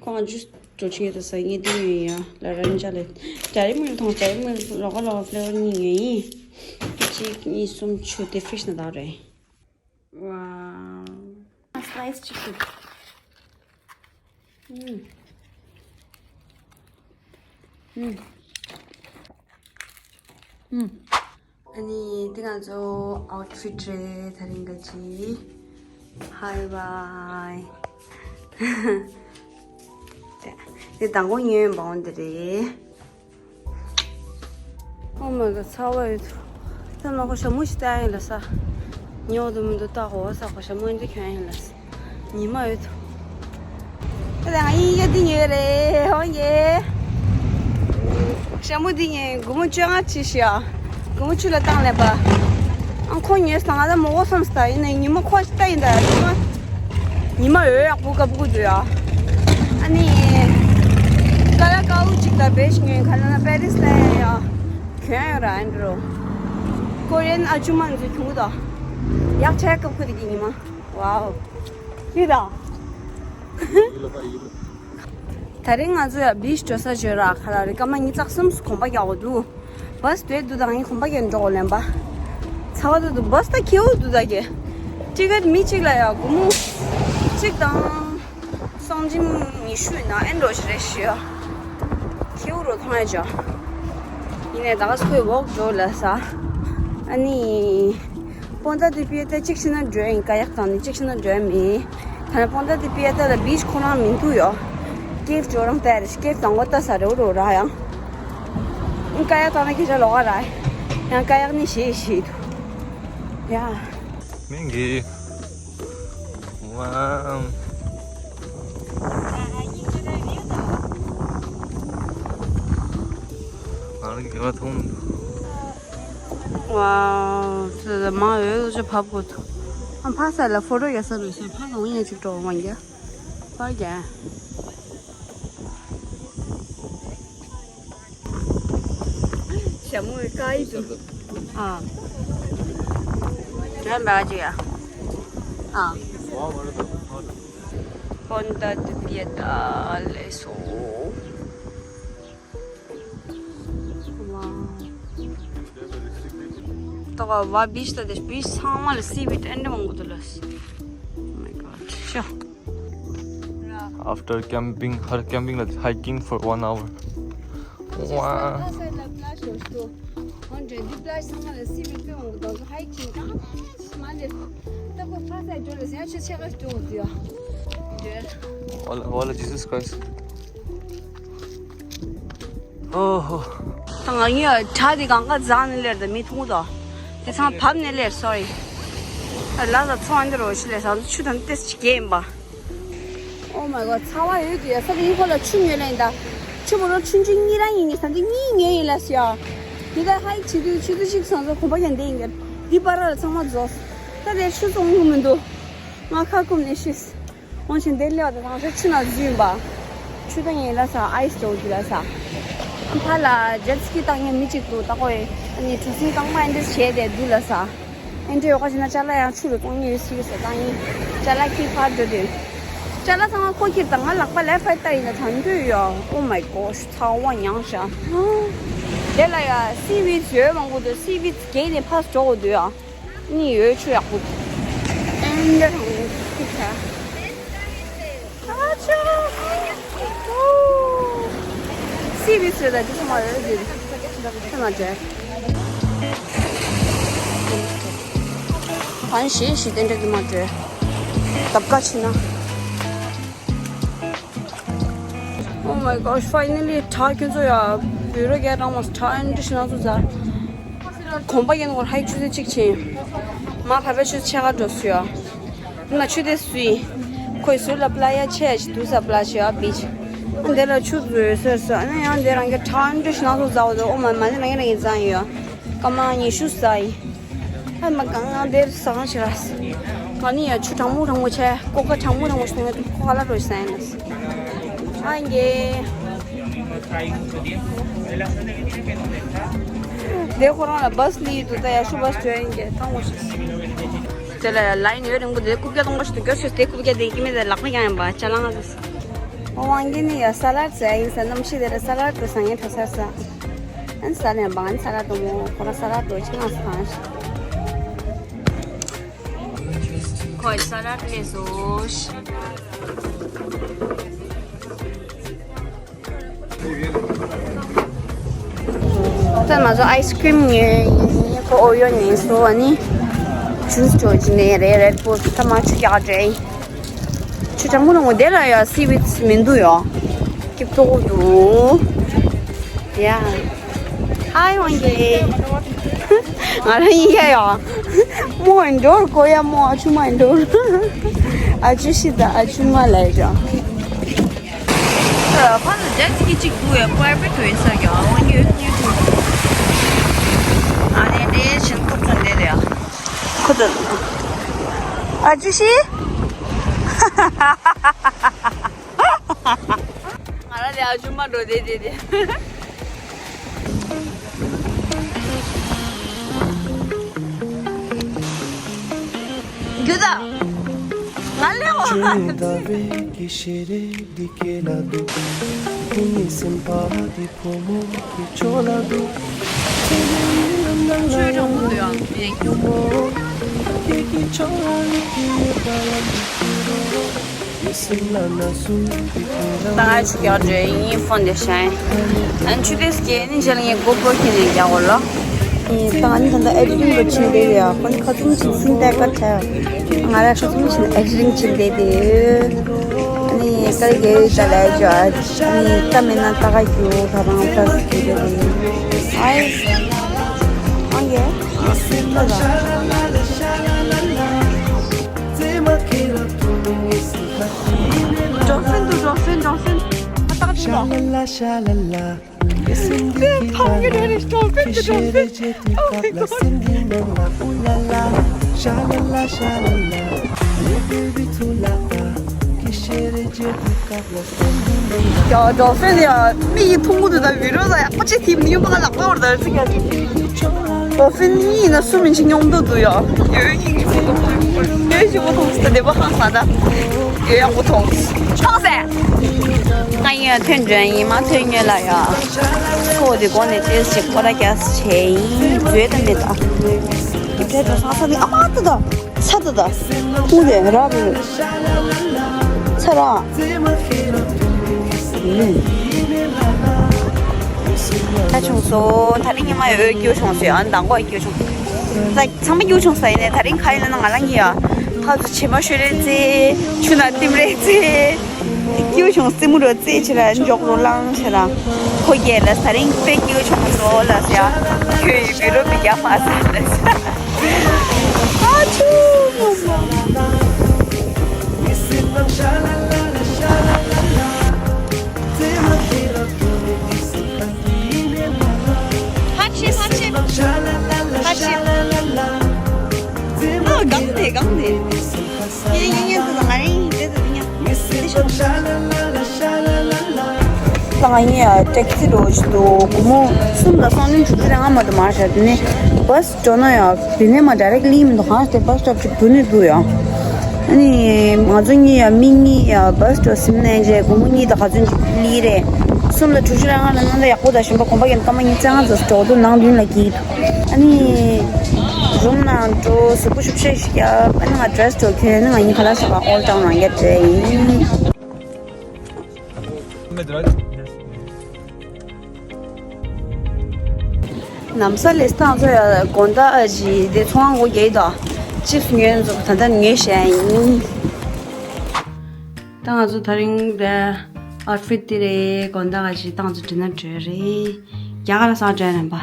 ཁོང་ང་ཇུས་འགྲོ་ཆེད་དུ་ཟ་ངེས་འདི་ཡོད་ཡ་ལ་རན་ཅ་ལེ། ཌ་རི་མིལ་མཐོང་ཌ་རི་མིལ་ལོག་ག་ལོག་ག་ཕི་ལེ་ཝར་གཉིས་ཡོད་ཡིན། གཅིག་གཉིས་གསུམ་བཅུ་དེ་ཕི་རི་ཇི་ནང་བཏང་རེད། Wow. A slice chicken. Mm. Mm. Mm. ཨ་ནི་འདི་ང་ཚོ་ཨའུ་ཊི་ཕིཊ་རེད་དེ་རིང་ག་ཅི། Hi bye. འདི་མདང་དགོང་ཉོས་ཡོད་འདི་རེད། Oh my god ཚ་བ་ཡོད། ད་མ་གོ་ཞྭ་མོ་ཞིག་བཏགས་ཡིན་ལ་ས། ཉོ་དུ་མི་འདུག་ལྟ་གོ་ས་གོ་ཞྭ་མོ་འདི་གྱོན་ཡིན་ལ་ས། ཉི་མ་ཡོད། ད་ང་ཡིན་ཡ་འདི་ཉོས་རེད་ཧོང་གེ། ཞྭ་མོ་འདི་ངས་སྒོར་མོ་བཅོ་ལྔ་ཅིག་ཤི་ཡ། སྒོར་མོ་བཅུ་ལ་བཏང་ལེན་པ། ཨང་ཁོ་ཉོས་སོང་ང་ད་མོ་གོ་སོང་ས་ཡིན་ན་ཉི་མ་ཁོ་ཞིག་ལྟ་ཡིན་ད་ཉི་མ། ཉི་མ་འོད་ཡག་པོ་དཀར་པོ་འདུག་ཡ། ཨ་ནི། ཀ་ལ་དཀར་པོ་ཅིག་དང་བེ་ཞིག་ཉོས་ཁ་ལ་ན་པེ་རིས་ལ་ཡ་ཡ། གྱོན་ཡོད་ར་ཨན་རོ། ཀོ་རི་ཡན་ཨ་ཅུ་མ་ཚོས་གྱོན་གི་འདུག་ཡག་ཆ་ཡག་སྐབས་ཁུ་དེ་གི་ཉི་མ། ཝའོ། ཡིད་དང་། ད་རིང་ང་ཚོ་ཡ་བིཆ་འགྲོ་ས་བརྗོད་ར་ཁ་ལ་རི་སྐར་མ་ཉི་ཤུ་རྩ་གསུམ་གོམ་པ་རྒྱག་དགོས་འདུག་བཱས་དེ་འདུག་དང་ངས་གོམ་པ་རྒྱག་འགྲོ་དགོས་ལེན་པ། ཚ་བ་འདུག་འདུག་བཱས་ད་ཁེའུ་འདུག་ད་གེ། ཊི་ཀེཊ་མི་གཅིག་ལ་ཡ་སྒོར་མོ་གཅིག་དང་། སོང་ཇིམ་ཉི་ཤུ་ཡིན་ན་ཨེན་རོ་ཞིག་རེད་ཤི་ཡ། ཁེའུ་རོ་མཐོང་ཡ་ཅོ། ཡིན་ནའི་ད་ག་སྐོས་ཝོག་འགྲོ་ལ་ས། ཨ་ནི། པོན་ཏ་དི་པི་ཡ་ཏ་གཅིག་ཤི་ན་འགྲོ་ཡིན་ཀ་ཡག་དང་ནི་གཅིག་ཤི་ན་འགྲོ་ཡ་མེད། ད་ནི་པོན་ཏ་དི་པི་ཡ་ཏ་ལ་བིཆ་ཁོ་རང་མི་འདུག་ཡོ། ཀེབ་ཅོ་རང་ཏ་རེ་ཀེབ་དང་གོ་ཏ་ས་རེ་འུ་རོ་ར་ཡང་། ཀ་ཡག་དང་ན་ཁྱེད་ཅག་ལོག་ག་ར། ཡང་ཀ་ཡག་ནི་ཞེས་ཞེས་འདུག་ཡ། མིང་གི། ཝའོ། ང་ལ་དགེ་བ་མཐོང་མི་འདུག་ཝའོ། ཚེ་མ་འོས་ཚོ་ཕབ་གོ་ཐུ། ཨ་ཕ་ས་ལ་ཕོ་ཊོ་རྒྱག་ས་རེད་ས་ཕ་གང་ཡིན་ཅིག་འགྲོ་མ་རྒྱ། པར་རྒྱ། ཞྭ་མོའི་ཀ་ཡི་དུ། ཨ། དྲན་པ་ཅི་ཡ། ཨ། པོན་ཏ་དི་པི་ཡ་ཏ་ལེ་སོ། ཝའོ། ཏོག་བ་བིཆ་ལ་དེ་བིཆ་ཚང་མ་ལ་སི་བིཌ་ཨེ་འདྲ་མང་པོ་འདུག་ལ། Oh my god ཤོ། ཨ། After camping, her camping, like, hiking for one hour. Wow. On dirait des plages, ça, là, si je peux, on dans le hiking. Voilà, voilà, Jesus Christ. Oh, oh. ད་ང་གཉིས་བྲག་དེ་སྒང་ག་འཛེགས་ནས་སླེབས། ད་མི་མཐོང་གི་འདུག་དེ་ཚང་བབས་ནས་སླེབས། སོ་རི། ལ་ས་ཚོང་འདི་རོ་ཞིག་ལས་ས་ཆུ་དང་ཏེས་ཅིག་རྒྱས་ཡིན་པ། Oh my god, ཚ་བ་ཡོད་ཀྱི་ཡ། ས་དེ་ཡིན་ཁོ་ལ་ཆུ་ཉོས་ལེན་ད། ཆུ་མོ་རོ་ཆུང་ཆུང་གཉིས་རང་ཡིན་གྱི། ས་འདི་གཉིས་ཉོས་ཡིན་ལ་ཤི་ཡ། འདི་ད་ཧའི་བྱེད་དུས་ཆུ་ཚོད་གཅིག་སོང་ཚོ་གོམ་པ་ཀྱང་འདི་ཡིན་གྱི། འདི་པར་ལ་ཚང་མ་རྫོགས། ད་དེ་ཆུ་ཚོང་ཡོང་མི་འདུག་ང་ཁ་སྐུམ་ནས་ཤི། འོང་ཕྱིན་དེ་སླེབས་པ་དང་ཆུ་ནང་འཛུལ་ཡིན་པ། ཆུ་ད་ཡིན་ལ་ས་ཨའི་སི་འཇོག་རྒྱུ་ལ་ས། ཕ་ལ་ཇེཊ་སི་ཀི་བཏང་མཁན་མི་གཅིག་འདུག་ད་ཁོ་ཡི་ཨ་ནི་གྲུ་གཟིངས་རྐང་པ་འདི་བྱས་ཏེ་འདུག་ལ་ས། ཨེ་འདྲ་ཡོད་ཁ་ཕྱིན་ན་ཅ་ལག་ཡང་ཆུ་རུ་གཏོང་ཉེན་ཡོད་སྲིད་ཟེར་བཏང་ཡིན། ཅ་ལག་ཁྱེར་ཕར་འགྲོ་དུས། ཅ་ལག་ཚང་མ་ཁོ་ཁྱེར་དང་ང་ལག་པ་ལས་ཕར་བལྟ་ཡིན་ན་ད་འདོད་ཡོད། Oh my gosh, ཚ་བ་མྱངས་ཤག་དེ་ལ་ཡ་སི་ཝིཌ་ཡོད་མང་པོ་འདུག་སི་ཝིཌ་བརྒལ་ནས་ཕར་འགྲོ་དགོས་འདུག་ཡ། ནི་ཡོད་ཆུ་ཡག་པོ་འདུག་ཨེ་འདྲ་ཧང་ཐིག་ཁ། ཨ་ཅོ། སི་ཝིཌ་ཟེར་ད་དེ་ཚང་མ་ཡོད་དེ། ཁྱོད་མ་འདྲ། གང་ཞེ་ཞེ་དེ་འདྲ་གི་མ་འདྲ། ལྡབ་ཀ་ཕྱིན་ན། Oh my gosh, finally བྲག་ཁྱོད་ཚོ་ཡ། བོད་རོ་རྒྱ་གྲང་མོ་བྲག་ཨེ་འདྲ་ཞིག་ན་ཚོ་ཟ། གོམ་པ་ཡན་འོར་ཧའི་ཆུ་ཚོད་གཅིག་ཕྱིན། མ་ཕ་ཕའི་ཆུ་ཚོད་ཕྱེད་ཀ་འགྲོ་སུ་ཡ། ན་ཆུ་དེ་སུའི། ཁོའི་ཟུར་ལ་པླ་ཡ་ཆེ་ཞིག་འདུག་ས་པླ་ཞི་ཡ་བིཆ། འདི་ལ་ཆུ་བཟོས་ཟེར་སོ། ཨ་ནི་ཡང་འདི་རང་གི་ཁྲ་འདྲ་ཞིག་ན་ཚོ་ཟ་བ་ཟོ། ཨོ་མ་མ་ནི་རང་གི་རང་གི་ཟ་ཡོད། སྐར་མ་ཉི་ཤུ་ཟ་ཡི། ཨ་མ་གང་ང་འདིར་ཟ་གང་ཞིག་ར། ང་ནི་ཡ་ཆུ་གྲང་མོ་གྲང་མོ་ཆེ། ཀོ་ཀ་གྲང་མོ་གྲང་མོ་ཞིག་ཐོང་ཡ་དུ་ཁོ་ཁ་ལ་རོ་ཞིག་ཟ་ཡ་ན། ཨ་ཡིན་གྱི། དེ་ཁོ་རང་ལ་བྷ་སི་ལི་འདུག་ད་ཡ་ཤུ་བྷ་སི་འགྲོ་ཡིན་གྱི་ཐང་བོ་ཞིག་དེ་ལ་ལ་ཡིན་ཡོད་རིང་པོ་དེ་རྐུབ་བཀྱག་གཏོང་པ་ཞིག་ཏུ་གྱུར་ཤོག་དེ་རྐུབ་བཀྱག་དེ་ཀི་མེད་དེ་ལག་པ་ཀྱང་ཡིན་པ་ཅ་ལང་ང་ཟེར། ཨོ་ཝང་གི་ནི་ཡ་ས་ལད་ཟ་ཡིན་ས། གནམ་གཤིས་དེ་ལ་ས་ལད་དུ་ཟ་ངེ་དྲོ་སར་ཟ། ཨན་ས་ལེན་པ་ཨན་ས་ལད་དུ་མོ་ཁོ་ར་ས་ལད་དུ་ཆི་ང་ས་ཁོ་ས་ལད་ལས་བཟོ་ཤི། ད་ང་ཚོ་ཨའི་སི་ཀྲིམ་ཉོས་ཡིན། ཁོ་ཨོ་རི་ཡོ་ཉོས་སོ། ཨ་ནི་ཇུས་ཅོ་ཅི་ནས་རེད། རེད་བོལ་ད་མ་ཆུ་རྒྱག་འདྲ་ཡིན། ཆུ་གྲང་མོ་རང་མོ་དེ་ལ་ཡ་སི་ཝིཌ་མི་འདུག་ཡ། སྐྱིད་པོ་འདུག་ཡ། ཧའི་ཝང་གི། ང་རང་ཡིན་ཡ་ཡ། མོ་འགྲོར་གོ་ཡ་མོ་ཨ་ཆུ་མ་འགྲོར། ཨ་ཆུ་ཤི་ད་ཨ་ཆུ་མ་ལ་ཡ། ཕ་ལ་ཇེཊ་སི་ཀི་གཅིག་འདུག་ཡ། པ་རའི་བེཊ་ཡིན་ས་ཀྱང་ཝང་གི་ཡུ་ཊུབ། ཨ་ནི་དེ་བཞིན་ཁོ་ཚོ་འདེད་ཡ། ཁོ་ཚོ། ཨ་ཅུ་ཤི། ང་རང་ལ་ཨ་ཅུ་མ་འགྲོ་དེ་དེ་དེ། རྒྱུ་ད། ང་ལེའོ། ཆོས་དྲང་པོ་འདུག་ཡང་མི་ཡིན་རྒྱུ་མོ། ད་ང་ཆུ་རྒྱག་འདྲེ་ཡིན་ཕོན་དེ་ཤ་ཡིན། ཨན་ཆུ་དེ་སྐྱེ་ནི་ཞལ་ངའི་གོ་པོ་ཁྱེར་ནས་རྒྱག་འོ་ལ། ད་ང་ནི་ད་ལྟ་ཨེ་ཌི་ཊིང་གི་ཕྱིན་བསྡད་ཡོད། ཁོ་ནི་ཁ་ཚུམ་ཕྱིན་སིན་ཏེ་ཀ་ཐལ། ང་ར་ཁ་ཚུམ་ཕྱིན་ཨེ་ཌི་ཊིང་ཕྱིན་བསྡད་དེ་ཡོད། ཨ་ནི་ཀ་རི་གེ་ད་ལས་ཇོ་ཨ་ནི་ཀ་མེད་ན་ད་ག་རྒྱུ་ཁ་རང་ད་སི་ཀི་དེ་ཡོད། ཨའི་ཨང་གེ་ཨ་ད་ད། ཌོལ་ཕིན་འདུག་ཌོལ་ཕིན་ཌོལ་ཕིན། ཨ་ཏག་ཏག་ལ། ཕ་གི་རེ་རེ་ཌོལ་ཕིན་འདུག་ཌོལ་ཕིན། Oh my god. ཡ་ཌོལ་ཕིན་ཡ་མི་ཡི་ཕུང་པོ་དུ་ད་བི་རོ་ད་ཡ་པ་ཅེ་ཐིབ་ནི་ཡོད་པ་ལག་པ་བར་ད་ཟིག་ཡ། ཌོལ་ཕིན་ཡིན་ན་སུ་མིན་ཅི་སྙོམས་འདུག་འདུག་ཡ། ཡོད་ཡིན་གྱི་མི་འདུག་ཡོད་ཞིག་པོ་མཐོང་སི་ད་བདེ་པོ་ཧང་སང་ད། ཡོད་ཡག་པོ་མཐོང་། མཐོང་སེ། ང་ཡིན་ཡ་ཐོན་འདྲ་ཡིན་མ་ཐོན་ཉོས་ལ་ཡ། ཁོ་དེ་གོ་ནས་ཏེས་ཅིག་ཁོ་ར་རྒྱ་སེ་ཆེ་ཡིན་བཟོས་ད་མེད་ད། དེ་འདྲ་སང་ས་ནི་ཨ་མ་ད་ད། ཚ་ད་ད། ཁུང་དེ་ར་བི། ཚ་ ད་བྱུང་སོང་། ད་རིང་ཉི་མ་ཡོད་སྐྱིད་བྱུང་སོང་། ཨ་ནི་མདང་དགོང་སྐྱིད་བྱུང་། ད་ཚང་མ་སྐྱིད་བྱུང་ས་ཡིན་ནས། ད་རིང་ག་ཡིན་ལབ་ན། ང་རང་གཉིས་ཡ་ཕར་ཚུར་བྱེ་མ་ཤོད་རེས་རྩེ། ཆུ་ནང་ལྟིམ་རེས་རྩེ། སྐྱིད་བྱུང་། རྩེད་མོ་རུ་རྩེ་བྱས་ར། འཇོག་རུ་ལངས་བྱས་ར། ཁོ་རྒྱལ་ལ། ད་རིང་དཔེ་སྐྱིད་བྱུང་སོང་ལབ་ཟེར། ཁྱོད་ཡི་བི་རོ་བི་རྒྱ་མ་ཟ་ལབ་ཟེར། ཨ་ཆུ། ཕར་ཕྱིན། ཕར་ཕྱིན། ཕར་ཕྱིན། ཨ་གང་དེ་གང་དེ། ཡིན་ཡིན་ཡིན། དེ་ང་རང་ཡིན། དེ་དེ་ཡིན། དེ་ཤོག་ད་ང་གཉིས་ཡ་ཊེག་སི་རོ་ཞིག་འདུག་སྒོར་མོ་གསུམ་དང་སང་ཉིན་དྲུག་ཅུ་རེ་ལྔ་མ་གཏོགས་མ་རེད་ཤག་དེ་ནས་བྷ་སི་འགྲོ་ན་ཡ་དེ་ནས་མ་ཌའི་རེག་ལི་མི་འདུག་གང་ལྟར་བྷ་སི་སི་ཊོབ་ཅིག་བུད་ནས་འདུག་ཡ། ཨ་ནི་ང་ཚོ་གཉིས་ཡ་མི་གཉིས་ཡ་བྷ་སི་འགྲོ་ཟིན་ནས་རྗེས་སྒོར་མོ་གཉིས་དང་ག་ཚོད་ཅིག་ལི་རེད། གསུམ་དང་དྲུག་ཅུ་རེ་ལྔ་ལ་ནང་ད་ཡག་པོ་དང་གཞན་པ་གོམ་པ་གྱོན་སྐར་མ་ཉི་ཤུ་རྩ་ལྔ་ཙམ་འགྲོ་འདུག་ནང་མདུན་ལ་འགྱིག་འདུག་ཨ་ནི་རུམ་ནང་འགྲོ། གཟུགས་པོ་ཞིབ་ཞིབ་ཞིག་རྒྱབ། ཨ་ནི་ང་ཌི་རེ་སི་འགྲོ་གྱོན། ཨ་ནི་ང་གཉིས་ཁ་ལག་ཟ་ག་ཨོལ་ཌའོན་རང་རྒྱབ་འགྲོ་ཡིན། ནམ་ས་ལས་སྟངས་ཚོ་ཡ་དགོང་དག་ཨ་ཅི་དེ་ཚོང་ཁང་སྒོ་རྒྱག་ཡི་དོ། ཅིབ་སི་ཉོས་ཚོ་ད་ལྟ་ཉོས་བཞག་ཡིན། ད་ང་ཚོ་ད་རིང་དེ་ཨའུ་ཊི་ཕིཊ་དེ་རེད། དགོང་དག་ཨ་ཅི་ད་ང་ཚོ་ཌི་ནར་འགྲོ་རེད། རྒྱ་གར་ལ་ས་འགྲོ་ཡ་རན་པ།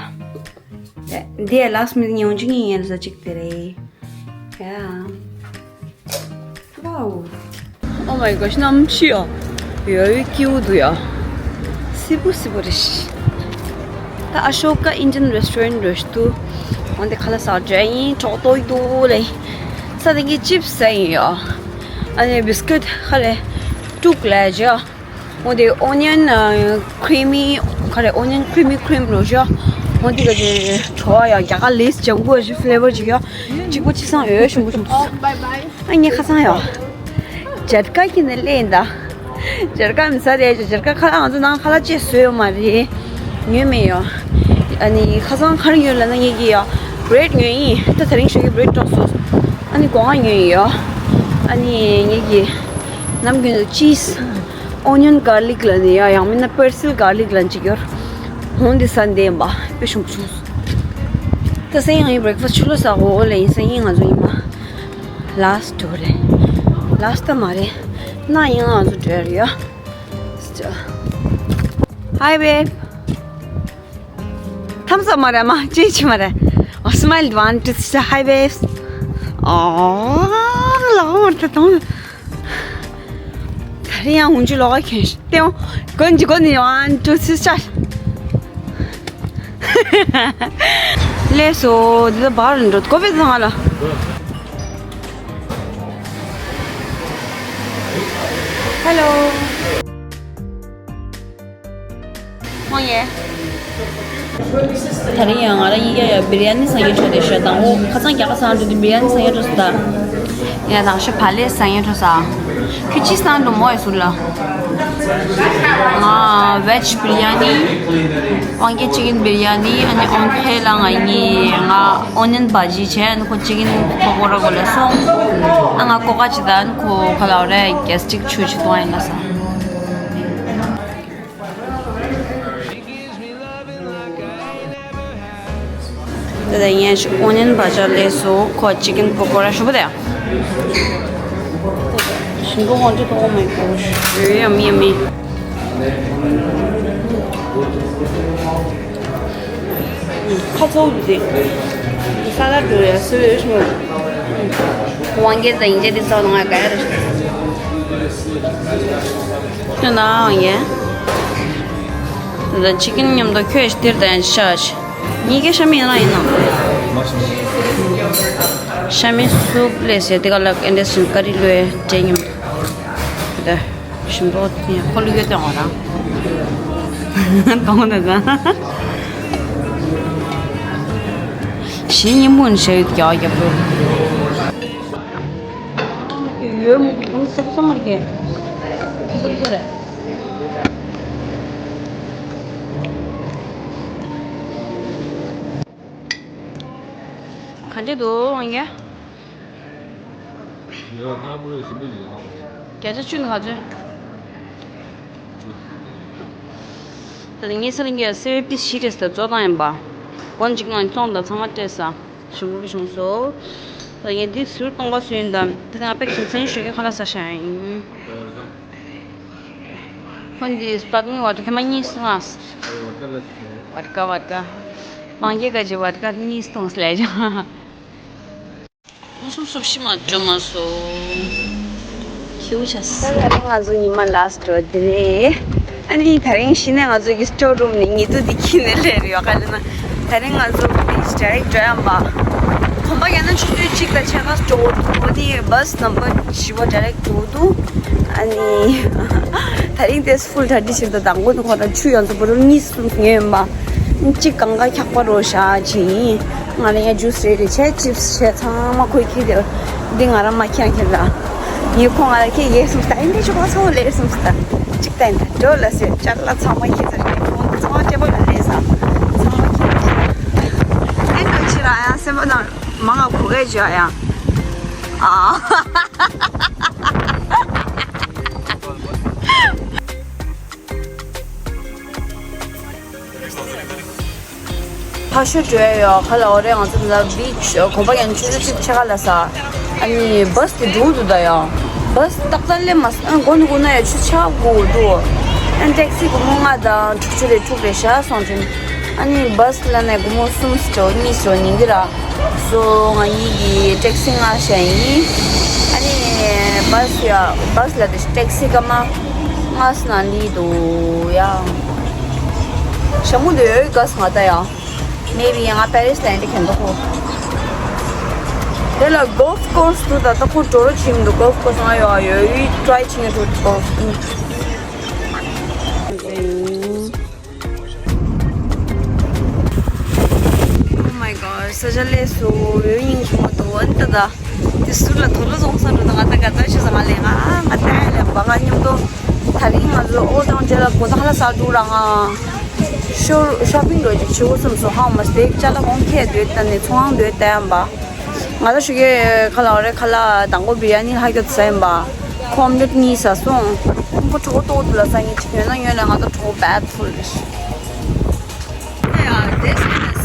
འདི་ཡ་ལཱ་སི་མི་ནིཊ་ཉི་ཤུ་གཉིས་ཡན་ས་གཅིག་དེ་རེད། ཡ། Wow. Oh my gosh, གནམ་གཤིས་ཡ། ཡོ་ཡོ་སྐྱིད་པོ་འདུག་ཡ། སིལ་པོ་སིལ་པོ་རེད་ཤི། ད་ཨ་ཤོ་ཀ་ཨིན་ཌི་ཡན་རེ་སི་ཊོ་རན་འགྲོ་ཤི་འདུག་འོན་ཏེ་ཁ་ལག་ཟ་འགྲོ་ཡིན། གྲོགས་ཏོག་འདུག་ལེ། ས་དེ་གི་ཅིབ་སི་ཟ་ཡིན་ཡ། ཨ་ནི་བི་སི་ཀུཊ་ཁ་ལེ་དྲུག་ལས་བྱ། འོ་དེ་ཨོ་ནི་ཡན་ཁི་རི་མི་ཁ་རེ། ཨོ་ནི་ཡན་ཁི་རི་མི་ཁི་རིམ་རོ་ཞོ། འོ་དེ་ག་ཅེ་བྲོ་བ་ཡ་རྒྱ་གར་ལེ་སི་ལྗང་གུ་ཞིག་ཕི་ལེ་བར་ཅིག་ཡ། གཅིག་པོ་ཅི་སང་ཡོད་ཞུམ་པོ་ཞུམ་པོ། ཨ་ངས་ཁ་སང་ཡ། སྦྱར་ཀ་ཁྱེར་ནས་སླེབས་ཡིན་ད། སྦྱར་ཀ་མི་ཟ་རེད། སྦྱར་ཀ་ཁ་ལག་ང་ཚོ་ནང་ཁ་ལག་ཅེས་བཟོས་ཡོད་མ་རེད། ཉོས་མེད་ཡ། ཨ་ནི་ཁ་སང་ག་རེ་ཉོས་ལབ་ན་ངེད་ཀྱིས་ཡ་བྷི་རེཌ་ཉོས་ཡིན། ད་དེ་རིང་ཞོགས་ཀྱི་བྷི་རེཌ་དཀྲོགས་སོང་། ཨ་ནི་སྒོ་ང་ཉོས་ཡིན་ཡ། ཨ་ནི་ངེད་ཀྱིས་ནམ་རྒྱུན་དུ་ཅིས། ཨོ་ནི་ཡན་གར་ལིག་ལབ་ནས་ཡ། ཡང་མིན་ན་པེར་སིལ་གར་ལིག་ལབ་ཅིག་ཡོད། འོ་འདི་ཟ་འདོད་ཡིན་པ། དཔེ་ཞིམ་པོ་བྱུང་སོང་། ད་སང་ཉིན་ངའི་བྷི་རེག་ཕ་སི་ཊི་ཕྱི་ལོགས་ཟ་དགོས་ལེ་ཡིན། སང་ཉིན་ང་ཚོ་ཉི་མ་ལཱ་སི་ཊི་ཊུར་རེད། ལཱ་སི་ཊི་ད་མ་རེད། གནངས་ཉིན་ང་ཚོ་འགྲོ་ཡ་རེད་ཡ། Hi babe. Thumbs up མ་རེད། མ་ཅི་ཅི་མ་རེད། Oh, smile, one, two, three, hi babes. Oh, ལག་པ་མར་ཐལ་དང་། ད་རེས་ཡང་འུན་ཆུ་ལོག་ག་ཁྱོད་ཤི་ཏེའོ། གོན་གྱི་གོན་ནི་one, two, three, start. ལས་སོ། འདི་ད་བར་འགྲོ་གོ་བེ་ཚང་ལ། Hello. མོ་ཡེ། ད་རིང་ཡང་ང་རང་གཉིས་ཀ་ཡང་བི་རི་ཡ་ནི་ཟ་ཡས་འགྲོ་དེ་ཤོད་དང་། འོ་ཁ་སང་རྒྱ་གར་ཟ་འགྲོ་དུས་བི་རི་ཡ་ནི་ཟ་ཡས་འགྲོ་སོང་ད། ཡ་དང་ཤོ་བ་ལེ་ཟ་ཡས་འགྲོ་ས། ཁྱོད་ཅི་ཟ་འགྲོ་མོ་ཡེ་ཟུར་ལ། ང་བེཇ་བི་རི་ཡ་ནི། དབང་སྐྱིད་ཅི་ཀན་བི་རི་ཡ་ནི། ཨ་ནི་ཨོན་ཁེ་ལ་ང་གཉིས་ང་ཨོ་ནི་ཡན་བྷ་ཇི་བྱས། ཨ་ནི་ཁོ་ཅི་ཀན་པ་ཀོ་ར་གོ་ལ་སོང་། ཨ་ང་ཀོ་ཀ་ཅི་ད། ཨ་ནི་ཁོ་ཁ་ལ་རེ་གེ་སི་ཊིག་ཆུ་ཅི་གཏོང་ཡིན་ལ་ས། དེ་ལྟར་ངས་ཨོ་ནི་ཡན་བྷ་ཇི་ལས་སུ་ཁོ་ཅི་ཀན་པ་ཀོ་ར་ཞུ་བ་དེ། ཞིམ་པོ་ཧོན་ཏི་ཏོ་མེ་ཀོ་ཡོད་ཡ་མི་ཡ་མི། ཁ་ཚོགས་འདུག་སྟེ། ས་ལ་འགྲོ་ཡ་སུ་ཡོད་ཤི་མོ། དབང་སྐྱིད་དང་ཡིན་ཅེ་དེ་ཚོ་ང་ག་ཡ་རེ་ཤི། ཁྱོད་ན་དབང་སྐྱིད། ད་ཅི་ཀན་མཉམ་དུ་ཁྱོད་ཤི་སྟེར་དང་ཤ་ཤི། ཉིས་ཀ་ཤ་མི་ཡིན་ན་ཡིན་ནམ། ཤ་མི་སུབ་ལས་ཟེར་དེ་ག་ལ་ཨེ་འདྲ་ཞིག་ཀ་རི་ལོས་འདྲེ་མཉམ་དུ། ཞིམ་པོ་ཡང་ཁོ་ལུ་ཡོད་དེ་འོང་རང་། གཏོང་ད་ད། ཞི་ཉིན་མོ་ནི་ཤ་ཡོད་རྒྱ་རྒྱབ་རོ། ཡོད་མོ་གོང་སེབ་སོང་རྒྱ། སེབ་སོ་རེད། ག་འདྲ་འདུག་ཡ། ཡ་ཁ་པོ་རེ་ཞིམ་པོ་ཞིག་ཨང་། བརྒྱ་ཆ་བཅུ་ནི་ག་ཚོད། ད་ལྟ་ངའི་སེམས་ཀྱི་སེར་པི་ཤི་རེས་ད་བཙོ་བཏང་ཡིན་པ། སྒོ་འཇིག་ངང་བཙོང་དང་ཚང་མ་སྤྲད་ས། ཞུ་བོ་བྱུང་སོ། ད་ངས་འདི་ཟུར་གཏོང་ག་སུ་ཡིན་དམ་དེ་ང་པེག་ཞིང་ཚན་ཞུ་གི་ཁ་ལ་ས་ཤ་ཡིན། ཁོ་འདི་སྤར་ཀིང་ཝ་ཊར་ཁེ་མ་གཉིས་སུ་ང་། ཝ་ཊ་ཀ་ཝ་ཊ་ཀ། མང་རྒྱལ་ག་ཅི་ཝ་ཊ་ཀ་གཉིས་སྟོང་སླེབས་ཀྱང་། སུམ་སུམ་ཤི་མ་འགྲོ་མ་སོ། ཁྱེའུ་ཆ་ས། ད་ང་ཚོ་ཉི་མ་ལ་སི་ཊི་འགྲོ་དེ་རེད། ཨ་ནི་ད་རིང་གཞི་ནས་ང་ཚོ་གི་སི་ཊོར་རུམ་ནས་ཉེ་དུ་དེ་ཁྱི་ནས་སླེབས་ཡོད་ག་ལ་ན། ད་རིང་ང་ཚོ་བི་ཆི་ཌའི་རེག་འགྲོ་ཡམ་པ། གོམ་པ་ཡང་ན་ཆུ་ཚོད་གཅིག་དང་ཕྱེད་ཀ་འགྲོ་འདུག་འོ་དེ་བྷ་སི་ནམ་བར་བཞི་པ་ཌའི་རེག་འགྲོ་འདུག་ཨ་ནི་ད་རིང་དེ་ཕུལ་ཊ་ཌི་ཕྱིར་དང་དང་པོ་དུ་ཁོ་ན་ཆུ་ཡང་ཚོ་བོ་རུ་གཉིས་གསུམ་ཉོས་ཡོད་པ། གཅིག་གང་ག་འཁྱག་པ་རོ་ཤ་ཅིང་། ང་ལ་ཡང་ཇུས་རེ་རེ་བྱས། ཅིབ་སི་བྱས། ཚང་མ་ཁོས་ཁྱེར་ཏེ། འདི་ང་རང་མ་ཁྱེར་ཁྱེར་ལ། ངས་ཁོ་ང་ལ་ཁྱེར་ཡས་གསུངས་ད། ཨེ་འདྲ་ཆོག་པ་ཚང་མ་ལས་གསུངས་ད། གཅིག་ད་ཡིན་ད་འགྲོ་ལ་ཟེར་ཅ་ལག་ཚང་མ་ཁྱེར་ཚར་ཏེ་ཁོང་ཚང་མ་སྐྱེ་བོ་ལ་ལས་ས། ཚང་མ་ཁྱེར་ཁྱེར། ཨེ་འགྲོ་ཕྱིར་ར་ཡང་སེམས་པ་ནང་མ་ང་གོ་གས་བྱོས་ཡང་། ཨ། ཕ་ཤོད་འགྲོ་ཡ་ཡོད་ཁ་ལ། འོ་རེད། ང་ཚོ་འདི་ལ་བི་ཆི་གོམ་པ་ཡན་ཆུ་ཚོད་གཅིག་ཕྱེད་ཀ་ལ་ས། ཨ་ནི་བྷ་སི་དེ་འགྲོ་འདུག་ད་ཡང་། བྷ་སི་ཏག་ཏག་སླེབས་མ་སོང་། ཨ་མགོ་ནས་སྒུག་ན་ཡ་ཆུ་ཚོད་ཕྱེད་ཀ་འགོར་འདུག་ཨ་ཊེག་སི་སྒོར་མོ་ལྔ་དང་དྲུག་ཅུ་རེ་དྲུག་རེ་བཞག་སོང་དྲན། ཨ་ནི་བྷ་སི་ལ་ནས་སྒོར་མོ་གསུམ་ཙམ་གཉིས་ཙམ་ཉིན་འདི་ར། སོ་ང་གཉིས་ཀྱིས་ཊེག་སི་ལྔ་བཞག་ཡིན། ཨ་ནི་བྷ་སི་ཡ་བྷ་སི་ལ་དེ་ཊེག་སི་སྐར་མ་ལྔ་ཙམ་ནང་སླེབས་འདུག་ཡ། ཞྭ་མོ་འདི་ཡོད་ག་སོང་ང་ད་ཡ། མེ་བི་ཡང་ང་པེ་རིས་ལ་ཡིན་དེ་གན་དུ་ཁོ། དེ་ལ་གོལ་ཕ་ཀོར་སི་འདུག་ད་ལྟ་ཁོ་འགྲོ་རོགས་བྱེད་མི་འདུག་གོལ་ཕ་ཀོར་སི་ང་ཡོད་ཡོད་ཡོད་ཊི་རའི་བྱེད་ངེས་འགྲོ་གོལ་ཕ་ཀོར་སི། Oh my god, ས་ཆ་ལས་སུ་ཡོད་ཡིན་གྱི་མ་གཏོགས་ཨ་ནི་ད་ད་དེ་ཟུར་ལ་དོ་ལོ་ཚོང་ས་འགྲོ་ད་ང་ད་ག་ད་ཤི་ས་ང་ལས་ང་ང་ད་ལས་བ་ང་མཉམ་དུ་ད་རིང་ང་ཚོ་ཨོལ་ཌ་ཊའུན་རྗེས་ལ་གོ་ད་ཧ་ལ་ས་འགྲོ་ར་ང་ཤོ་ཤོ་པིང་འགྲོ་ཅིག་བྱེད་དགོས་བསམ་སོང་། ཧ་མ་སྟེ་ཅ་ལག་ཧོམ་ཁྱེར་སྡོད་ད་ནས་ཚོང་ཁང་སྡོད་ད་ཡམ་པ། ང་ཚོ་ཞུ་གི་ཁ་ལག་རེ་ཁ་ལག་དང་པོ་བི་རི་ཡ་ནི་ལྷག་རྒྱ་ཚ་ཡིན་པ། ཁོམ་ལེ་གཉིས་ཟ་སོང་། ཁོང་པོ་གྲོགས་ཏོག་ཏུ་ལ་ས་ངེས་ཅིག་ཉོས་ན་ཉོས་ལ་ང་ཚོ་གྲོགས་བད་ཕུལ་རེད། ཨ་ཡ་དེ་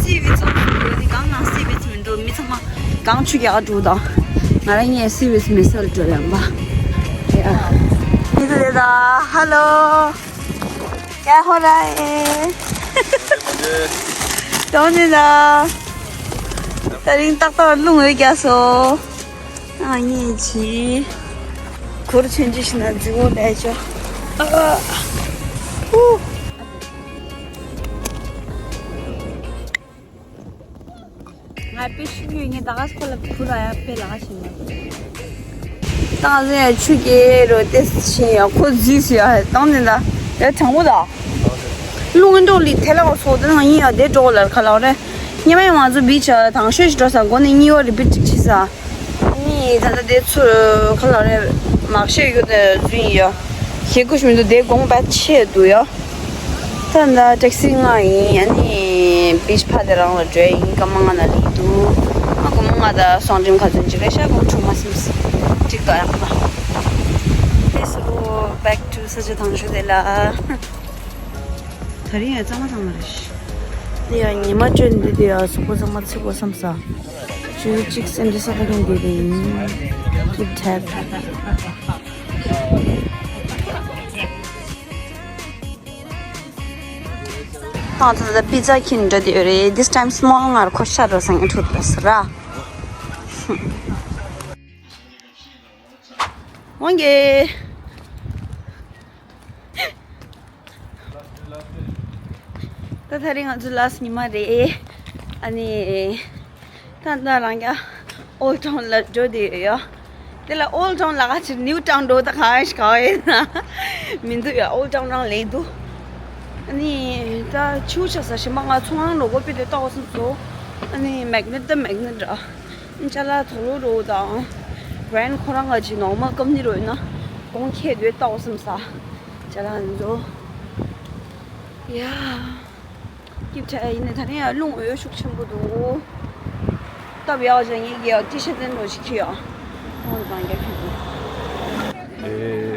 སི་བི་ཚོགས་སུ་ཡོད་དེ་གང་ན་སི་བི་ཚོགས་མི་འགྲོ་མི་ཚང་མ་གང་ཆུ་རྒྱག་འགྲོ་དང་། ང་རང་ངས་སི་བི་མི་སལ་འགྲོ་ཡང་པ། ཡ། མི་ཚོ་དེ་ད་ཧ་ལོ། ཀྱ་ཧོ་ར་ཨེ། དོ་ནི་ལ། ད་རིང་ཏག་ཏག་རླུང་འོད་རྒྱག་སོ། ཨ་ཉེ་ཆི། གུར་ཆེན་ཆི་ཤི་ན་རྫི་བོ་ལས་ཆོ། ཨ། ཨུ། ང་དཔེ་ཤི་ཉོས་ངས་ད་ག་ཁོ་ལ་བུ་ལ་ཡ་དཔེ་ལ་ཤི་ན། ད་ང་ཚོ་ཡ་ཆུ་རྐྱལ་རོ་ཏེ་ཤི་ཡ་ཁོ་རྫིས་སུ་ཡ་བཏང་ནས་ད་ཡ་དྲང་པོ་ད། རླུང་འགྲོ་ལི་ཐེ་ལ་བ་སོ་དེ་ནང་ཡིན་ཡ་དེ་འགྲོ་ལར་ཁ་ལ་རེ། ཉི་མ་ཡང་ང་ཚོ་བི་ཆ་དང་ཤོས་ཤི་འགྲོ་ས་སྒོ་ནས་གཉིས་བ་རི་པིཊ་ཅིག་ཕྱི་ས། ནི་ད་ལྟ་དེ་ཚོ་ཁ་ལ་རེ་མག་ཤོས་ཡོད་དེ་རྫུན་ཡ། ཞེ་སྐུ་ཞུ་མི་འདུག་དེ་དགོངས་པ་ཆེ་འདུག་ཡ། ད་ད་ཊེག་སི་ལྔ་ཡིན། ཨ་ནི་བི་ཆ་ཕ་དེ་རང་ལ་འགྲོ་ཡིན། སྐར་མ་ལྔ་ན་ལི་འདུག་ཨ་སྒོར་མོ་ལྔ་དང་སོང་འགྲིམ་ག་ཚོད་ཅིག་རེད་ཤག་སྒོར་མོ་དྲུག་མ་སིམ་སི་ཅིག་ད་ཡག་པ། དེ་སུ་རུ་བེག་ཊུ་ས་ཆ་དང་ཤོས་དེ་ལ། ད་རིང་ཡང་གཙང་མ་གཙང་མ་རེད། དེ་ཡང་ཉི་མ་བཅོས་འདི་དེ་ཡང་གཟུགས་པོ་གཙང་མ་ཚིག་པོ་བསམ་ས། ཆུ་ཚོད་གཅིག་སེམས་ཅི་ས་ཁ་ཁེན་དེ་དེ་ཡིན། Keep tap། ཏང་ད་ད་པི་ཛ་ཁྱིན་འདྲ་དེ་ཡོད་རེད། This time small ངར་ཁོ་ཤ་རོ་སང་ཨེ་ཐུག་པ་སི་ར། འོང་གེ། ད་ད་རིང་ང་ཚོ་ལ་སི་ཉི་མ་རེད། ཨ་ནི། ད་ད་རང་རྒྱ་ཨོལ་ཌ་ཊའུན་ལ་འགྲོ་དེ་ཡོད་ཡ། དེ་ལ་ཨོལ་ཌ་ཊའུན་ལ་ག་ཅིག་ནིའུ་ཊའུན་འགྲོ་ད་ག་ཞིག་ག་ཡིན་ན། མི་འདུག་ཡ་ཨོལ་ཌ་ཊའུན་རང་ལེགས་འདུག་ཨ་ནི། ད་ཆུ་ཆགས་ས་ཞིམ་པ་ང་ཚོང་ཁང་ལོ་སྒོ་པི་དེ་ལྟ་བ་སོང་ཚོ། ཨ་ནི་མེག་ནེ་ཊི་ད་མེག་ནེ་ཊི་ར། ཅ་ལག་དོ་ལོ་རོ་དང་། བྷ་རན་ཌི་ཁོ་རང་ག་ཅིག་ནོར་མལ་ཀམ་ནི་རོ་ཡིན་ན། གོང་ཁེ་དོད་ལྟ་བ་སོང་ས། ཅ་ལག་འཛོ། ཡ། སྐྱིད་ཆ་ཡིན་ནའི་ད་ནི་ཡང་རླུང་འོད་ཤུགས་ཆེན་པོ་འདུག་སྟབས་ཡག་ཅན་ངེད་ཀྱི་ཡང་ཏི་ཤ་ཏན་རོ་ཞིག་ཁྱེར་ཡོང་། ཁོང་དང་རྒྱ་ཁྱོད་ཀྱི། ཨེ།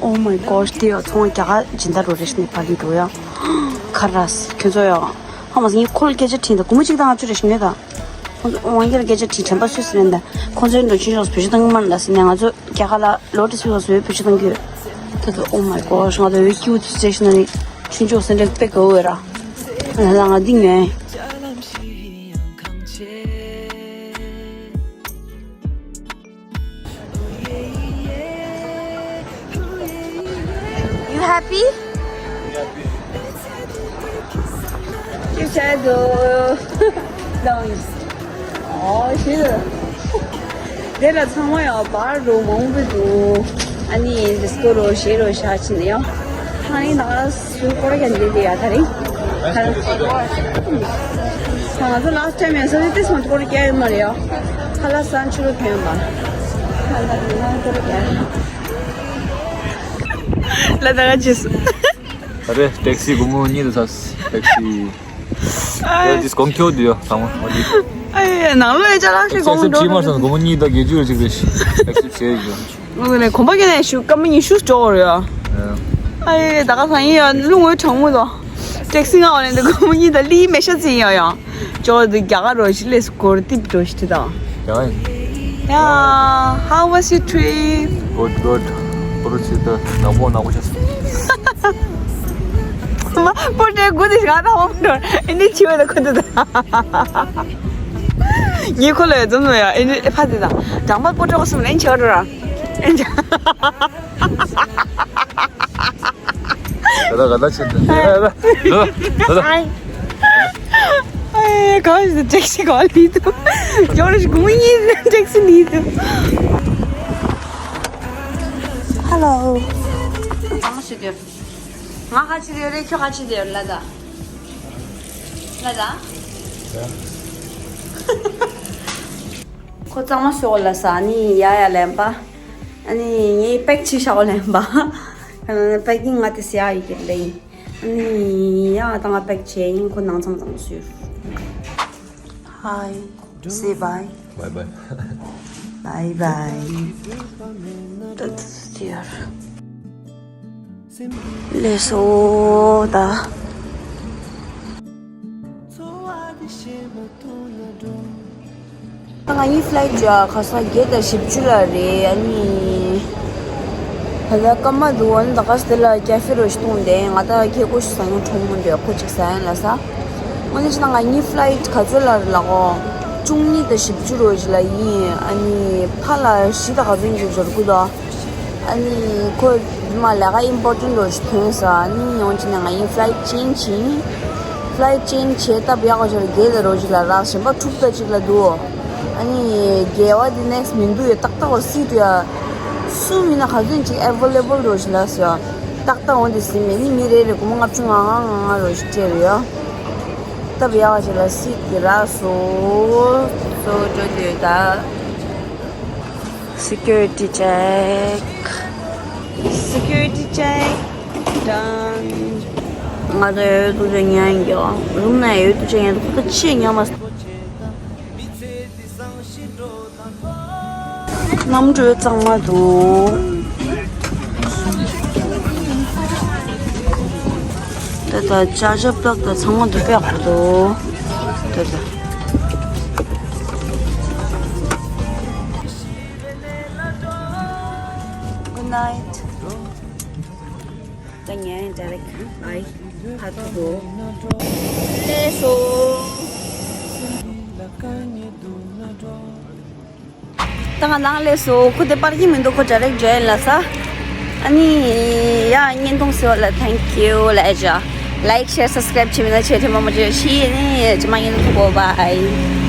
Oh my gosh, དེ་ཡང་ཚོང་རྒྱ་གར་སྦྱིན་བདག་རོ་རེ་ཤི་ནས་ཕར་འགྲོ་ཡ། ཁ་རས་ཁྱོད་ཚོ་ཡ། ཧ་མ་སི་ངས་ཁོ་ལ་སྐད་ཆ་དྲིས་ད། སྒོར་མོ་གཅིག་དང་ལྔ་བཅུ་རེ་ཤི་ཉོས་ད། ཁོང་ཚོ་དབང་རྒྱལ་སྐད་ཆ་དྲིས་དྲན་པ་སུས་སུ་ལེན་ད། ཁོང་ཚོའི་འགྲོ་ཆུན་ཤོག་བེད་སྤྱོད་བཏང་གི་མ་རེད་ལ་ཟེར་ནས། ང་ཚོ་རྒྱ་གར་ལ་ལོ་ཏི་སུས་སུ་བེད་སྤྱོད་བཏང་གི་ཡོད། ད་ད། Oh my gosh, ང་ཚོ་ཡོད་ཀྱི་འུ་ཚོ་སི་ཊེ་ཤི་ན་རི་ཆུན་ཤོག་སེན་ཊར་དཔེ་དགའ་བོ་ཡོད་ར། ང་ལ་ང་འདི་ཉོས། You happy? ཅི་བྱས་འདུག་ལོང་ཡིན། ཨོ་ཤི། དེ་ལ་ཚང་མ་ཡང་བར་རུ་མང་པོ་འདུག་ཨ་ནི་ཌི་སི་ཀོ་རུ་ཤི་རུ་ཤ་ཆི་ནི་ཡང་། ཧ་ནི་ན་སུ་ཀོ་ར་གན་དེ་དེ་ཡ་ད་རིང་། ང་ཚོ་ལ་སི་ཊི་ཊེམ་ཡང་ས་དེ་སོང་སྐོར་རྒྱག་ཡོད་མ་རེད་ཡ། ཁ་ལག་སང་ཆུ་རུ་ཐོན་པ། ཁ་ལག་ན་སྐོར་རྒྱག་ལ་ད་ག་ཅིས། ཨ་རེ། ཊེག་སི་སྒོར་མོ་གཉིས་དུ་ཚར། ཊེག་སི། ཨ། ཡ་ཇིས་གོང་ཁྱོད་དུ་ཡོ་ཚང་མ་འོ་དི། ཨ་ཡ་ནང་ལོ་ཡ་ཅ་ལག་ཤི་གོང་འགྲོ་ཅི་མ་སོང་། སྒོར་མོ་གཉིས་དང་བརྒྱད་ཅུ་རེ་ཅིག་རེ་ཤི་ཊེག་སི་བྱས་ཡོད། ཨོ་ལེ། གོམ་པ་ཀྱི་ནས་ཞུ་སྐར་མ་ཉི་ཤུ་ཅོག་རེད་ཡ། ཨ་ཡེ་ད་ག་ས་ཡིན་ཡ་ལུང་བའི་གྲང་མོ་དོ། ཊེག་སི་ང་འོ་ལེ་འདི་གོམ་པ་ཉིད་དང་ལི་མེ་ཤ་ཙི་ཡ་ཡ། ཅོག་འདི་རྒྱ་གར་རོ་ཞི་ལེ་སྐོར་ཏིབ་འགྲོ་ཞི་ཏི་དང་། རྒྱ་གར་ཡིན། Yeah, how was your trip? Good, good. པོ་རུ་ཆི་ད་ནག་པོ་ནག་པོ་ཆ་སོང་། མ་པོ་ཏྲེ་གུ་དི་ང་ད་ཧོམ་འགྲོ། ཨེ་འདི་ཆི་བ་ད་ཁོ་ད་ད། ངའི་ཁོ་ལ་འཛོམས་ནོ་ཡ། ཨེ་འདི་ཨེ་ཕ་དི་ད། དང་པ་པོ་ཏྲེ་གོ་སུམ་ལེན་ཆ་འགྲོ་ར། ཨེ་འདི། ག་ད་ག་ད་ཆེ་ད། ཨེ་ག་ཞིག་ཊེག་སི་ག་ལི་དུ། ཇོ་ར་ཞིག་གུང་ཡིན་ཊེག་སི་ལི་དུ། Hello. ང་ཁ་ཆེ་དེ་རེད། ཁྱོད་ཁ་ཆེ་དེ་ལ་ད། ལ་ད། ཁོ་གཙང་མ་ཤོག་ལ་ས་ནི་ཡ་ཡ་ལེན་པ། ཨ་ནི་ངའི་པེག་ཆི་ཤག་ལེན་པ། ཨ་ནི་པེག་གིང་ང་དེ་སི་ཡ་ཡི་གེ་ལེན། ཨ་ནི་ཡ་ད་ང་པེག་ཆེ་ཡིན། ཁོ་ནང་ཚང་ཚང་སུ། Hi. Say bye. Bye bye. Bye bye. That's dear. ལས་སོ་ད། ད་ང་གཉིས་ཕ་ལའི་ཊི་ཡ་ཁ་སང་བརྒྱད་དང་བཞི་བཅུ་ལ་རེད། ཨ་ནི་ད་ལྟ་སྐར་མ་འདུག་ཨ་ནི་ད་ག་སི་དེ་ལ་ཀེ་ཧྥེ་རོ་ཞིག་འཐུང་དེ། ང་ད་ཁེ་ཀོ་ཞིག་ཟ་ཡོང་གྲོང་མོ་འདྲ་ཁོ་ཅིག་ཟ་ཡོང་ལ་ས། དངོས་གནས་བྱས་ན་ང་གཉིས་ཕ་ལའི་ཊི་ག་ཚོད་ལ་རེད་ལ་གོ། བཅུ་གཉིས་དང་བཞི་བཅུ་རོ་ཞིག་ལ་ཡིན། ཨ་ནི་ཕ་ལ་བཞི་དང་ག་ཚོད་ཅིག་འབྱོར་གི་འདུག་ཨ་ནི་ཁོ་མ་ལས་ཀ་ཨིམ་པོར་ཊེན་ཊི་རོ་ཞིག་ཐོན་ས། ཨ་ནི་ཡོང་ཅི་ནས་ང་གཉིས་ཕ་ལའི་ཊི་ཅེན་ཇི་ཡིན། ཕ་ལའི་ཊི་ཅེན་ཇི་བྱས་སྟབས་ཡག་པ་ཞིག་ལ་བརྒྱད་དང་རོ་ཞིག་ལ་རག་གཞན་པ་དྲུག་དང་གཅིག་ལ་འདུག་ཨ་ནི་བརྒྱད་པ་དེ་ནེག་སི་མི་འདུག་ཡ། ཏག་ཏག་པ་སི་ཊི་ཡ་སུ་མིན་ན་ག་ཚོད་ཅིག་ཨེ་ཝེ་ལེ་བལ་རོ་ཞིག་ལ་ཟེར་ཡ། ཏག་ཏག་འོང་དེ་ཟིན་མེད་ནི་མི་རེ་རེ་སྒོར་མོ་ལྔ་བཅུ་ང་ལྔ་ང་ལྔ་རོ་ཞིག་སྤྲད་རེད་ཡ། སྟབས་ཡག་པ་ཞིག་ལ་སི་ཊི་དེ་རག་སོང་། སོ་འགྲོ་དུས་ད། Security check. Security check. Done. ང་ཚོ་ཡོད་དུ་ཆ་ཉན་གྱི་རུམ་ན་ཡོད་དུ་ཆ་ཉན་དུ་ཁོ་ཁ་ཆེ་ཉམས་མ། གནམ་གྲུ་གཙང་མ་འདུག་ད་ལྟ་ཅ་ཇ་པླག་དང་ཚང་མ་འདུག་པ་ཡག་པོ་འདུག་ད་ལྟ། Good night. ད་ངས་direct bye. ཕར་ཐུག་གོ། ལགས་སོ། ད་ང་ནང་ལས་སོ། ཁོ་དེ་པར་གྱི་མི་འདུག་ཁོ་direct join ལ་ས། ཨ་ནི་ཡ་བརྙན་ཐུང་གཟིགས་པ་ལ་thank you ལ་ཨེ་ཇ། Like, share, subscribe བྱེད་མི་ན་ཆེ་ཆེ་མ་མ་བྱེད་ཤི་ནི་ཇི་མ་བརྙན་ཐུང་གོ། Bye.